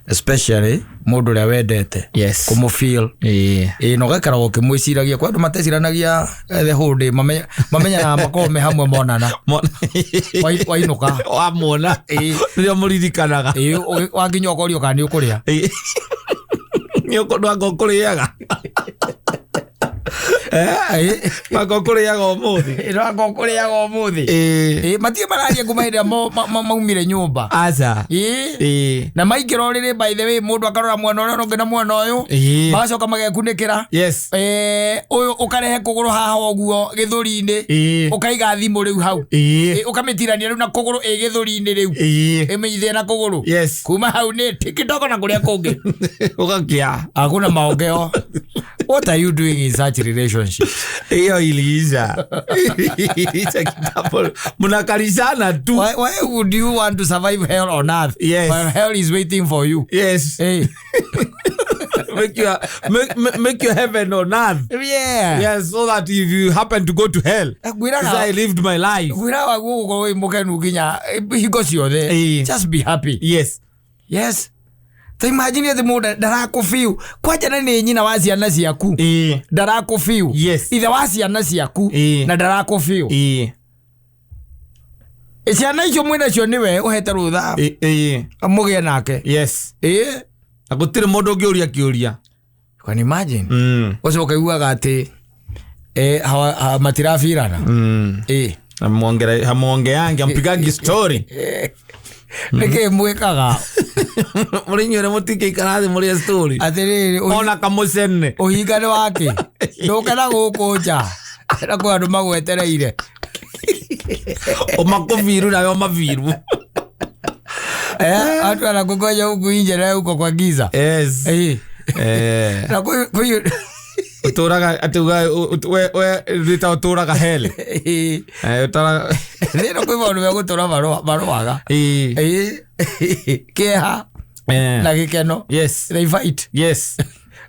especially mũndũ ũrĩa wendete Yes. kũmũfeel. Ĩĩ. Ĩ, na ũgaikara ũkĩmwĩciragia. Kwa andũ mateciranagia the whole day, mamenyanaga makorwo me hamwe monana. Wainũka. Wamwona. Ĩĩ. Rĩrĩa mũririkanaga. Ĩ, wakinya ũkorio kana nĩ ũkũrĩa. Ĩĩ. Nĩ ũkũ- ũkũrĩaga. Ĩ, Wanga ũkũrĩaga ũmũthĩ. Ĩ, no ũkũrĩaga ũmũthĩ. Ĩĩ. Ĩ, matirĩ mararia kuma hĩndĩ ĩrĩa maumire nyũmba. Aca. Ĩ. Ĩĩ. Na maingĩra ũrĩrĩ, by the way, mũndũ akarora mwena ũrĩa ũngĩ na mwena ũyũ. Ĩĩ. Magacoka magekunĩkĩra. Yes. Ũyũ ũkarehe kũgũrũ haha ũguo gĩthũri-inĩ. Ĩĩ. Ũkaiga thimũ rĩu hau. Ĩĩ. Ĩ, ũkamĩtirania rĩu na kũgũrũ ĩ gĩthũri-inĩ rĩu. Ĩĩ. Ĩmĩnyithie na kũgũrũ. Yes. Kuma hau nĩ TikTok na kũrĩa kũngĩ. Ũgakĩa. Hakuna maongeo. What are you doing in such relationship? Hiyo iliisha. Iliisha kitambo. Mnakalishana tu. Why would you want to survive hell on earth Yes. while hell is waiting for you? Yes. Hey. Make your heaven on earth. Yeah. Yes, so that if you happen to go to hell, Ngwĩraga- say I lived my life. Ngwĩraga gũgũkorwo wĩ mũkenu nginya hingo ciothe. Ĩĩ. Just be happy. Yes. Yes. Ta imagine atĩ mũndũ ndarakũbiu kwanja na nĩ nyina wa ciana ciaku. Ĩĩ. Ndarakũbiu. Yes. Ithe wa ciana ciaku. Ĩĩ. Na ndarakũbiu. Ĩĩ. Ciana icio mwĩnacio nĩwe ũhete rũtha Ĩĩ. mũgĩe nake. Yes. Ĩĩ. Na gũtirĩ mũndũ ũngĩũria kĩũria. You can imagine. Mm. Ũcio ũkaiguaga atĩ matirabirana. Ĩĩ. Hamuongeangi, hampigangi story. Nĩkĩ mwĩkaga? Mũrĩ inyuĩ mũtingĩikara thĩ mũrĩe story. Atĩrĩrĩ, Ona kamũcene. ũhinga nĩ wake ndũke na gũkũ nja na kwĩ andũ magwetereire. Ũmakũbiru nawe ũmabiru. Watu wanakungoja huku nje na huko kwa giza. Yes. Eh. Eh. Na kwa Ũtũraga atĩ ugaga we rĩta ũtũraga hell. Eh. Eh, ũtũraga Rĩno kwĩ maũndũ megũtũra marũaga. Ĩĩ. Eh. Kĩeha Eh. na gĩkeno. Yes. They fight. Yes.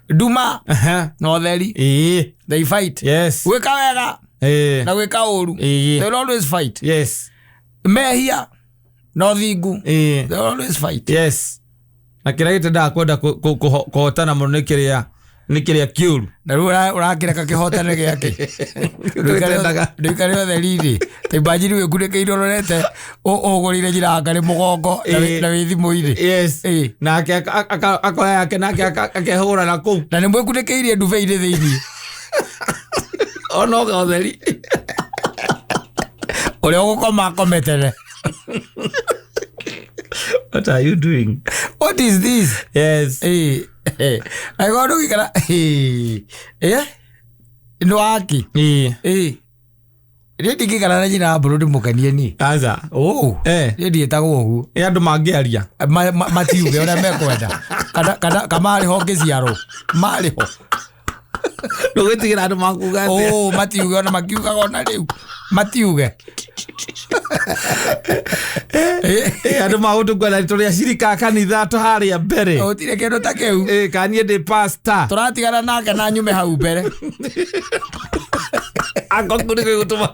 Nduma Aha. na ũtheri. Ĩĩ. They fight. Yes. Gwĩka wega Ĩĩ. na gwĩka ũru. Ĩĩ. They will always fight. Yes. Mehia na ũthingu. Ĩĩ. They will always fight. Yes. Na kĩrĩa gĩtendaga kwenda kũhotana mũno nĩ kĩrĩa nĩ kĩrĩa kĩũru. Na rĩu ũrakĩreka kĩhotane gĩake. Gĩtendaga. Ndũikare ũtheri-inĩ. Ta imagine wĩkunĩkĩire ũrorete ũgũrĩire nyina wa ngarĩ mũgongo na na wĩ thimũ-inĩ. Yes. Ĩĩ. Nake akoya yake nake akehũra na kũu. Na nĩ mwĩkunĩkĩirie ndube-inĩ thĩiniĩ. Ona oga ũtheri. Ũrĩa ũgũkoma akome tene. What are you doing? What is this? Yes. Ĩĩ. Angĩkorwo ndũgũikara ĩĩ. Ĩĩ. Nĩ waki. Ĩĩ. Ĩĩ. Niĩ ndingĩikara na nyina wa mbũrũ ndĩmũkenie niĩ. Aca. Oh. Eh. Niĩ ndiĩtagwo ũguo. Ĩ andũ mangĩaria. Matiuge ũrĩa mekwenda. Kana marĩ ho ngĩciarwo. Marĩ ho. Ndũgwĩtigĩra andũ makuga atĩa. Oh, matiuge ona makiugaga ona rĩu. Matiuge. Ĩ andũ magũtũkuana tũrĩ acirika a kanitha tũharĩa mbere. Gũtirĩ kĩndũ ta kĩu. Ĩ kana niĩ ndĩ pastor. Tũratigana nake na nyume hau mbere. Angorwo kĩu nĩkĩo gĩgũtũma.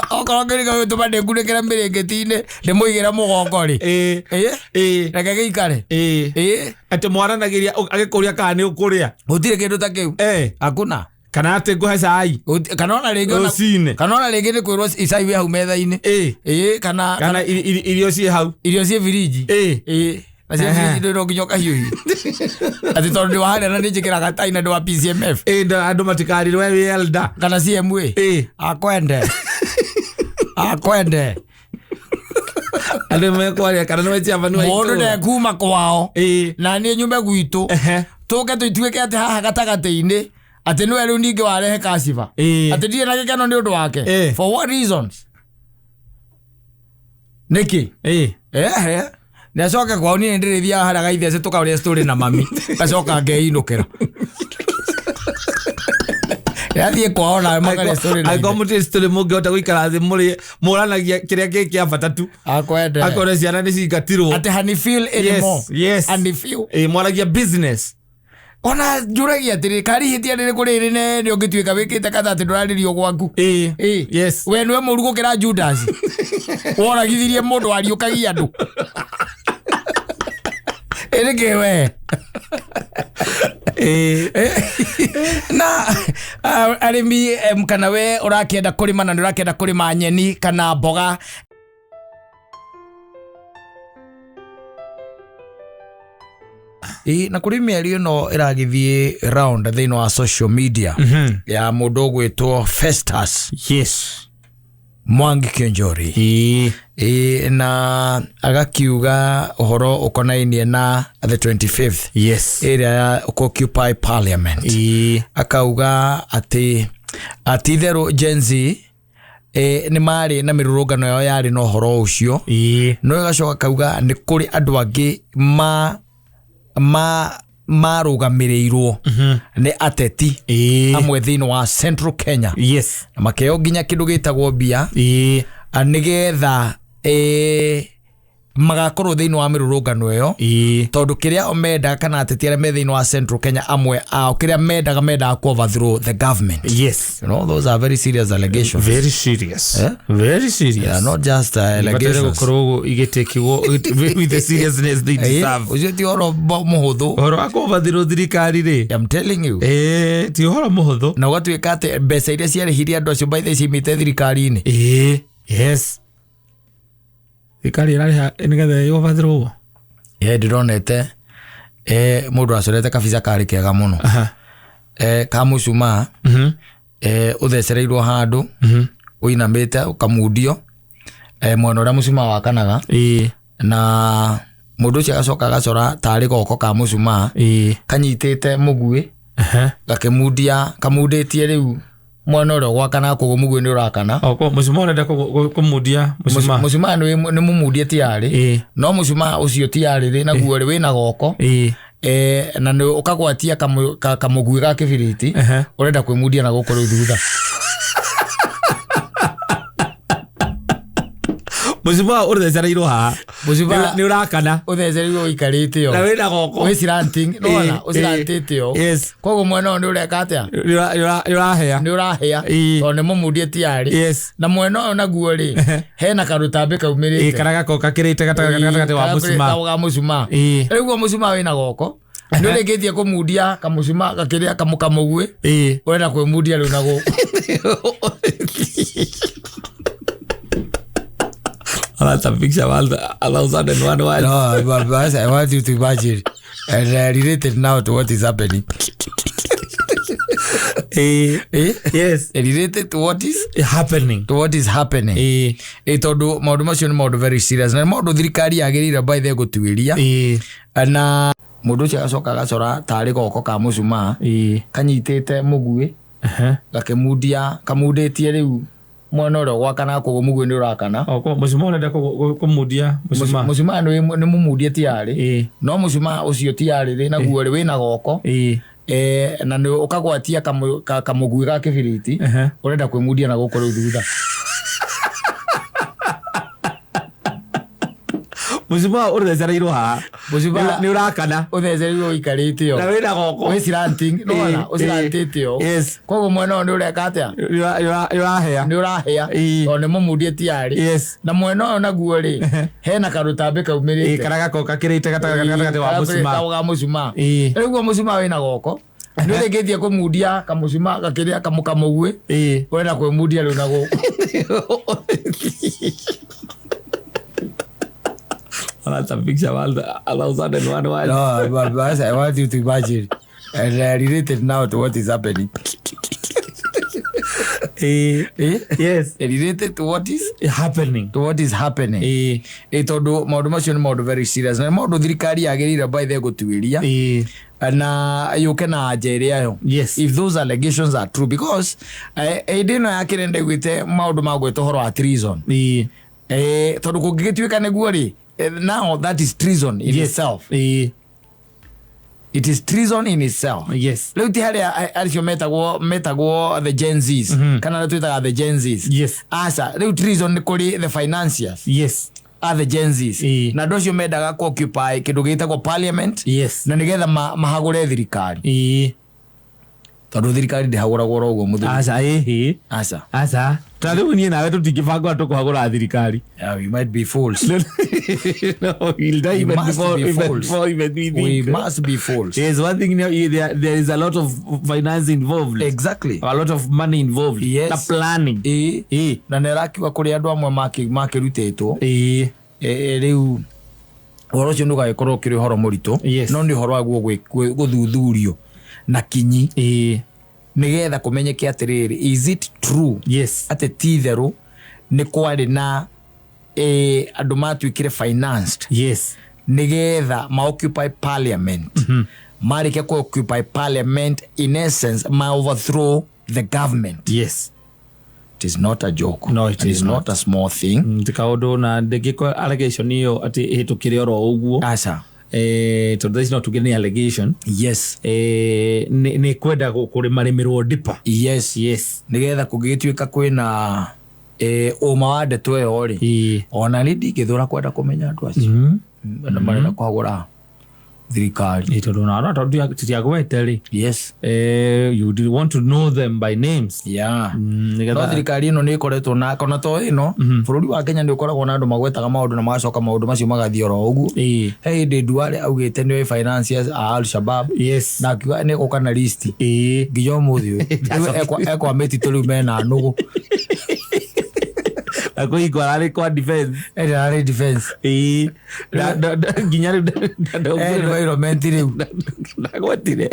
Okorwo kĩu nĩkĩo gĩgũtũma ndĩkunĩkĩre mĩrĩngĩti-inĩ ndĩmũigĩre mũgongo rĩ. Ĩ. Ĩ. Ĩ. Reke gĩikare. Ĩ. Ĩ. Atĩ mwaranagĩria agĩkũria kana nĩ ũkũrĩa. Gũtirĩ kĩndũ ta kĩu. Eh. Hakuna. Kana atĩ ngũhe cai. Kana ona rĩngĩ Rũcinĩ. kana ona rĩngĩ nĩ kwĩrwo icai wĩ hau metha-inĩ. Ĩ. Ĩ, kana Kana irio ciĩ hau. irio ciĩ biriji. Ĩ. Ĩ. Na ciĩ Ehe. biriji ndũ no nginya ũkahiũhie. Atĩ tondũ ndĩ wa harĩa na nĩ njĩkĩraga tai na ndĩ wa PCMF. Ĩ andũ matikarirwo we wĩ elder. Kana CMA. Ĩ. Akwende. Akwende. Andũ mekwaria kana nĩwe chairman wa Mũndũ itũũra. ndekuma kwao. Ĩ. Na niĩ nyume gwitũ. Ehe. Tũke tũituĩke atĩ haha gatagatĩ-inĩ atĩ nĩwe rĩu ningĩ warehe kaciba. Ĩ. Atĩ ndirĩ na gĩkeno nĩ ũndũ wake. Ĩ. For what reasons? Nĩkĩ? Ĩ. Ehe. Nĩ acoke kwao niĩ nĩndĩrĩthiaga harĩa gaithece tũkarĩa story na mami. Ngacoka ngeinũkĩra. Yathiĩ kwao nawe makarĩa story na Angĩkorwo mũtirĩ story mũngĩhota gũikara thĩ mũrĩe mũranagia kĩrĩa kĩ kĩa bata tu. Akwende. Akorwo ciana nĩ cingatirwo. Atĩ hani feel anymore. Yes. Hani feel. Ĩ, mwaragia business. Ona njũragia atĩrĩ kari ihĩtia rĩrĩkũ rĩrĩ nene ũngĩtuĩka wĩkĩte kata atĩ ndũrarĩrio gwaku? Ĩ. Ĩ. Yes. We nĩwe mũru gũkĩra Judas woragithirie mũndũ wariũkagia andũ. Ĩ nĩkĩ we? Ĩ. Na arĩmi kana we ũrakĩenda kũrĩma na nĩ ũrakĩenda kũrĩma nyeni kana mboga. Ĩ, na kũrĩ mĩario ĩno ĩragĩthiĩ round thĩinĩ wa social media ya mũndũ ũgwĩtwo Festus Yes. Mwangi Kĩonjori. Ĩ. Ĩ, na agakiuga ũhoro ũkonainie na the 25th Yes. ĩrĩa ya occupy parliament. Ĩ. Akauga atĩ itherũ Gen Z nĩ marĩ na mĩrũrũngano yao yarĩ na ũhoro ũcio. Ĩ. No ĩgacoka kauga nĩ kũrĩ andũ angĩ marũgamĩrĩirwo nĩ ateti Ĩ. amwe thĩinĩ wa Central Kenya. Yes. Na makeo nginya kĩndũ gĩtagwo mbia Ĩ. nĩgetha magakorwo thĩinĩ wa mĩrũrũngano ĩyo. Ĩ. Tondũ kĩrĩa o mendaga kana ateti arĩa me thĩinĩ wa Central Kenya amwe ao kĩrĩa mendaga ku overthrow the government. Yes. You know, those are very serious allegations. Very serious. Eh? Very serious. They are not just Ibataire allegations. gũkorwo igĩtĩkĩwo with the seriousness they deserve. Ũcio ti ũhoro mũhũthũ. Ũhoro wa kũvathĩrwo thirikari rĩ. I'm telling you. Ĩ, ti ũhoro mũhũthũ. Na ũgatuĩka atĩ mbeca iria ciarĩhirie andũ acio by the way ciumĩte thirikari-inĩ. Ĩ. Yes. Thirikari ĩrarĩha nĩgetha ĩovathĩrwo ũguo. Ye ndĩronete mũndũ acorete kabica karĩ kega mũno. Aha. Ka mũcumaa ũthecereirwo handũ ũinamĩte ũkamundio mwena ũrĩa mũcumaa wakanaga. Ĩ. Na mũndũ ũcio agacoka agacora tarĩ goko ka mũcumaa Ĩ. kanyitĩte mũguĩ Aha. gakĩmundia kamundĩtie rĩu mwena ũrĩa ũgwakanaga koguo mũguĩ nĩ ũrakana. O, mũcumaa ũrenda kũmundia mũcumaa. Mũcumaa nĩ mũmundie tiarĩ. Ĩ. No mũcumaa ũcio tiarĩ rĩ naguo rĩ wĩna goko. Ĩ. Na nĩ ũkagwatia kamũguĩ ga kĩbiriti Aha. ũrenda kwĩmundia na gũkũ rĩu thutha. Mũcumaa ũthecereirwo haha. Mũcumaa Nĩ ũrakana. ũthecereirwo ũikarĩte Na ũũ. wĩna goko. Wĩ slanting, nĩwona? Ĩ, Ũcirantĩte ũũ. Yes. Koguo mwena ũyũ nĩ ũreka atĩa? Nĩ ũrahĩa. Nĩ ũrahĩa. Ĩ. Tondũ nĩ mũmundie tiarĩ. Yes. Na mwena ũyũ naguo rĩ, hena karũtambĩ kaumĩrĩte. Ĩ, karĩa gako gakĩrĩte gatagatĩ wa mũcumaa. Ga mũcumaa. Ĩ. Rĩu guo mũcumaa wĩna goko. Nĩ ũrĩkĩtie kũmundia kamũcumaa gakĩrĩa kamũguĩ. Ĩ. Ũrenda kwĩmundia rĩu na gũkũ. That's a picture of 1001 words. No, but I want you to imagine and relate it now to what is happening. Eh? Yes. Relate it to what is happening. To what is happening. Tondũ maũndũ macio nĩ maũndũ very serious. Na nĩ maũndũ thirikari yagĩrĩire by the gũtuĩria. Na mũndũ ũcio agacoka agacora tarĩ goko ka mũcumaa kanyitĩte mũguĩ gakĩmundia kamundĩtie rĩu mwena ũrĩa ũgwakanaga koguo mũguĩ nĩ ũrakana. Mũcumaa ũrenda kũmundia mũcumaa. Mũcumaa nĩ mũmundie tiarĩ. No mũcumaa ũcio tiarĩ rĩ naguo rĩ wĩna goko. Na nĩ ũkagwatia kamũguĩ ga kĩbiriti ũrenda kwĩmundia na gũkũ rĩu thutha. Mũcumaa ũthecereirwo haha. Mũcumaa Nĩ ũrakana. ũthecereirwo ũikarĩte ũũ. Na wĩna goko. Wĩ slanting, nĩwona? Ũcirantĩte ũũ. Yes. Koguo mwena ũyũ nĩ ũreka atĩa? Nĩ ũrahĩa. Nĩ ũrahĩa. Tondũ nĩ mũmundie tiarĩ. Yes. Na mwena ũyũ naguo rĩ, hena karũtambĩ kaumĩrĩte. Karĩa gako gakĩrĩte gatagatĩ wa mũcumaa. Ga mũcumaa. Rĩu guo mũcumaa wĩna goko. Nĩ ũrĩkĩtie kũmundia kamũcumaa gakĩrĩa kamũguĩ. Ũrenda kwĩmundia rĩu na gũkũ. That's a picture of 1001 words. No, but I want you to imagine and relate it now to what is happening. Yes. Relate it to what is happening. To what is happening. Tondũ maũndũ macio nĩ maũndũ very serious. Na nĩ maũndũ thirikari yagĩrĩire by the gũtuĩria. Na yũke na anja ĩrĩa yo. Yes. If those allegations are true, because hĩndĩ ĩno ya kĩrĩa ndaiguĩte maũndũ ma gwĩta ũhoro wa treason. Tondũ kũngĩgĩtuĩka nĩguo rĩ, now that is treason in itself. It is treason in itself. Rĩu ti harĩa acio metagwo the Gen Zs, kana arĩa twĩtaga the Gen Zs. Aca, rĩu treason nĩ kũrĩ the financiers a the Gen Zs, na andũ acio mendaga ku occupy kĩndũ gĩtagwo parliament na nĩgetha mahagũre thirikari, tondũ thirikari ndĩhagũragwo oro ũguo, mũthuri. Aca, ĩhĩ. Aca. Aca, ta rĩu niĩ nawe tũtingĩbangwo tũkũhagũra thirikari. Yeah, we might be fools. No, we'll die We even must before, be even fools. before even we We think. must be fools. Yes, one thing, there is a lot of finance involved. A lot of money involved. Na planning. Na nĩ arakiuga kũrĩ andũ amwe makĩrutĩtwo. Rĩu ũhoro ũcio nĩ ũgagĩkorwo ũkĩrĩ ũhoro mũritũ, no nĩ ũhoro waguo gũthuthurio na kinyi, nĩgetha kũmenyeke atĩrĩrĩ, is it true atĩ ti itherũ nĩ kwarĩ na andũ matuĩkire financed nĩgetha ma occupy parliament, marĩkia ku occupy parliament, in essence ma overthrow the government? It is not a joke. No, it And is is not a small thing. Ti kaũndũ, na ndĩngĩkorwo allegation ĩyo atĩ ĩhĩtũkĩre oro ũguo. Aca. Tondũ thaa ici no tuge nĩ allegation. Nĩ kwenda kũrĩmarĩmĩrwo deeper. Nĩgetha kũngĩgĩtuĩka kwĩna ũma wa ndeto ĩyo rĩ, ona nĩ ndingĩthũra kwenda kũmenya andũ acio na marenda kũhagũra thirikari. Tondũ na arĩa tondũ titiagwete rĩ, you would want to know them by names. No thirikari ĩno nĩ ĩkoretwo na kana to ĩno, bũrũri wa Kenya nĩ ũkoragwo na andũ magwetaga maũndũ na magacoka maũndũ macio magathiĩ oro ũguo. He hĩndĩ Duale augĩte nĩwe financiers a Al Shabab, na akiuga nĩ gũka na list, nginya ũmũthĩ ũyũ. Rĩu ekwa mĩtitũ, rĩu mena nũgũ. Na kwĩhingo ararĩ kwa defense. Ĩrĩa ararĩ defense. Nginya rĩu Environment rĩu. Ndagwetire.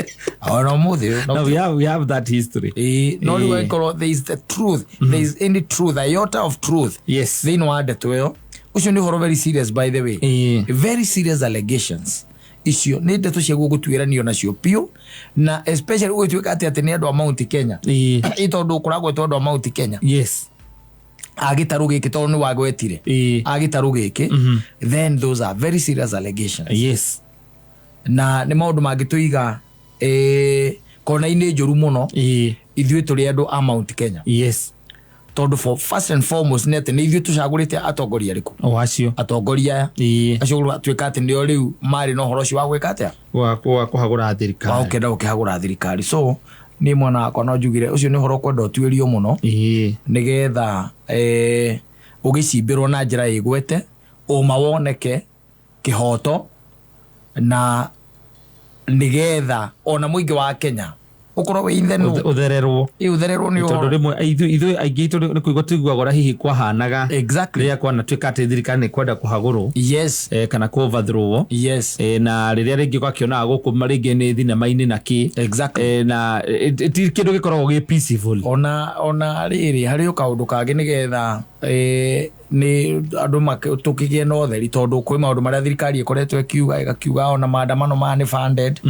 Ona ũmũthĩ ũyũ. No, we have that history. Ĩĩ, no rĩu angĩkorwo there is the truth, there is any truth, iota of truth thĩinĩ wa ndeto ĩyo, ũcio nĩ ũhoro very serious, by the way. Very serious allegations icio, nĩ ndeto ciaguo gũtuĩranio nacio biũ, na especially gũgĩtuĩka atĩ nĩ andũ a Mount Kenya. Ĩ tondũ kũragwetwo andũ a Mount Kenya a gĩtarũ gĩkĩ, tondũ nĩ wagwetire a gĩtarũ gĩkĩ, then those are very serious allegations. Na nĩ maũndũ mangĩtũiga kona-inĩ njũru mũno ithuĩ tũrĩ andũ a Mount Kenya, tondũ for first and foremost nĩ atĩ nĩ ithuĩ tũcagũrĩte atongoria arĩkũ? O acio. Atongoria aya acio tuĩka atĩ nĩo rĩu marĩ na ũhoro ũcio wa gwĩka atĩa? Wa kũhagũra Wa thirikari. gũkĩenda gũkĩhagũra thirikari. So niĩ mwana wakwa no njugire ũcio nĩ ũhoro ũkwenda ũtuĩrio mũno, nĩgetha ũgĩcimbĩrwo na njĩra ĩgwete, ũma woneke, kĩhoto, na nĩgetha ona mũingĩ wa Kenya ũkorwo wĩ ithenu. Ũthererwo. Ĩ, ũthererwo nĩ Tondũ ũhoro. rĩmwe ithuĩ aingĩ itũ nĩ kũigua tũiguaga ũrĩa hihi kwahanaga rĩrĩa kwanatuĩka atĩ thirikari nĩ kwenda kũhagũrwo, kana kũ overthrow, na rĩrĩa rĩngĩ ũgakĩonaga gũkũ rĩngĩ nĩ thinema-inĩ na kĩ. Na ti kĩndũ gĩkoragwo gĩ peaceful. Ona rĩrĩ harĩ o kaũndũ kangĩ, nĩgetha nĩ andũ tũkĩgĩe na ũtheri, tondũ kwĩ maũndũ marĩa thirikari ĩkoretwo ĩkiuga, ĩgakiuga ona maandamano maya nĩ funded.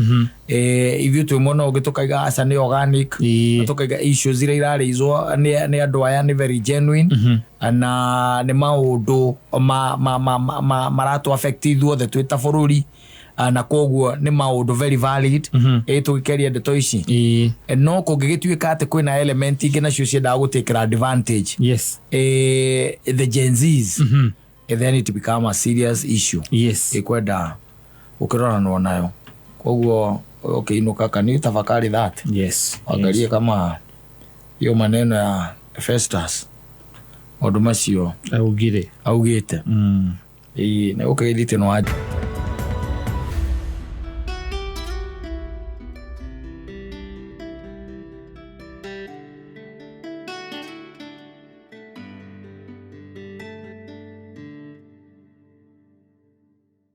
Ithuĩ twĩ mwena ũngĩ tũkaiga aca, nĩ organic, na tũkaiga issues iria irarĩizwo nĩ andũ aya nĩ very genuine, na nĩ maũndũ maratũ affect ithuothe twĩ ta bũrũri. Na koguo nĩ maũndũ very valid, tũgĩkeria ndeto ici. No kũngĩgĩtuĩka atĩ kwĩna element ingĩ nacio ciendaga gũtĩkĩra advantage, the Gen Zs, then it become a serious issue ĩkwenda gũkĩroranwo nayo. Koguo ũkĩinũka, can you tafakari that? Angalie kama hiyo maneno ya Festus, maũndũ macio Augire augĩte, ĩĩ, na ũkĩgĩthite no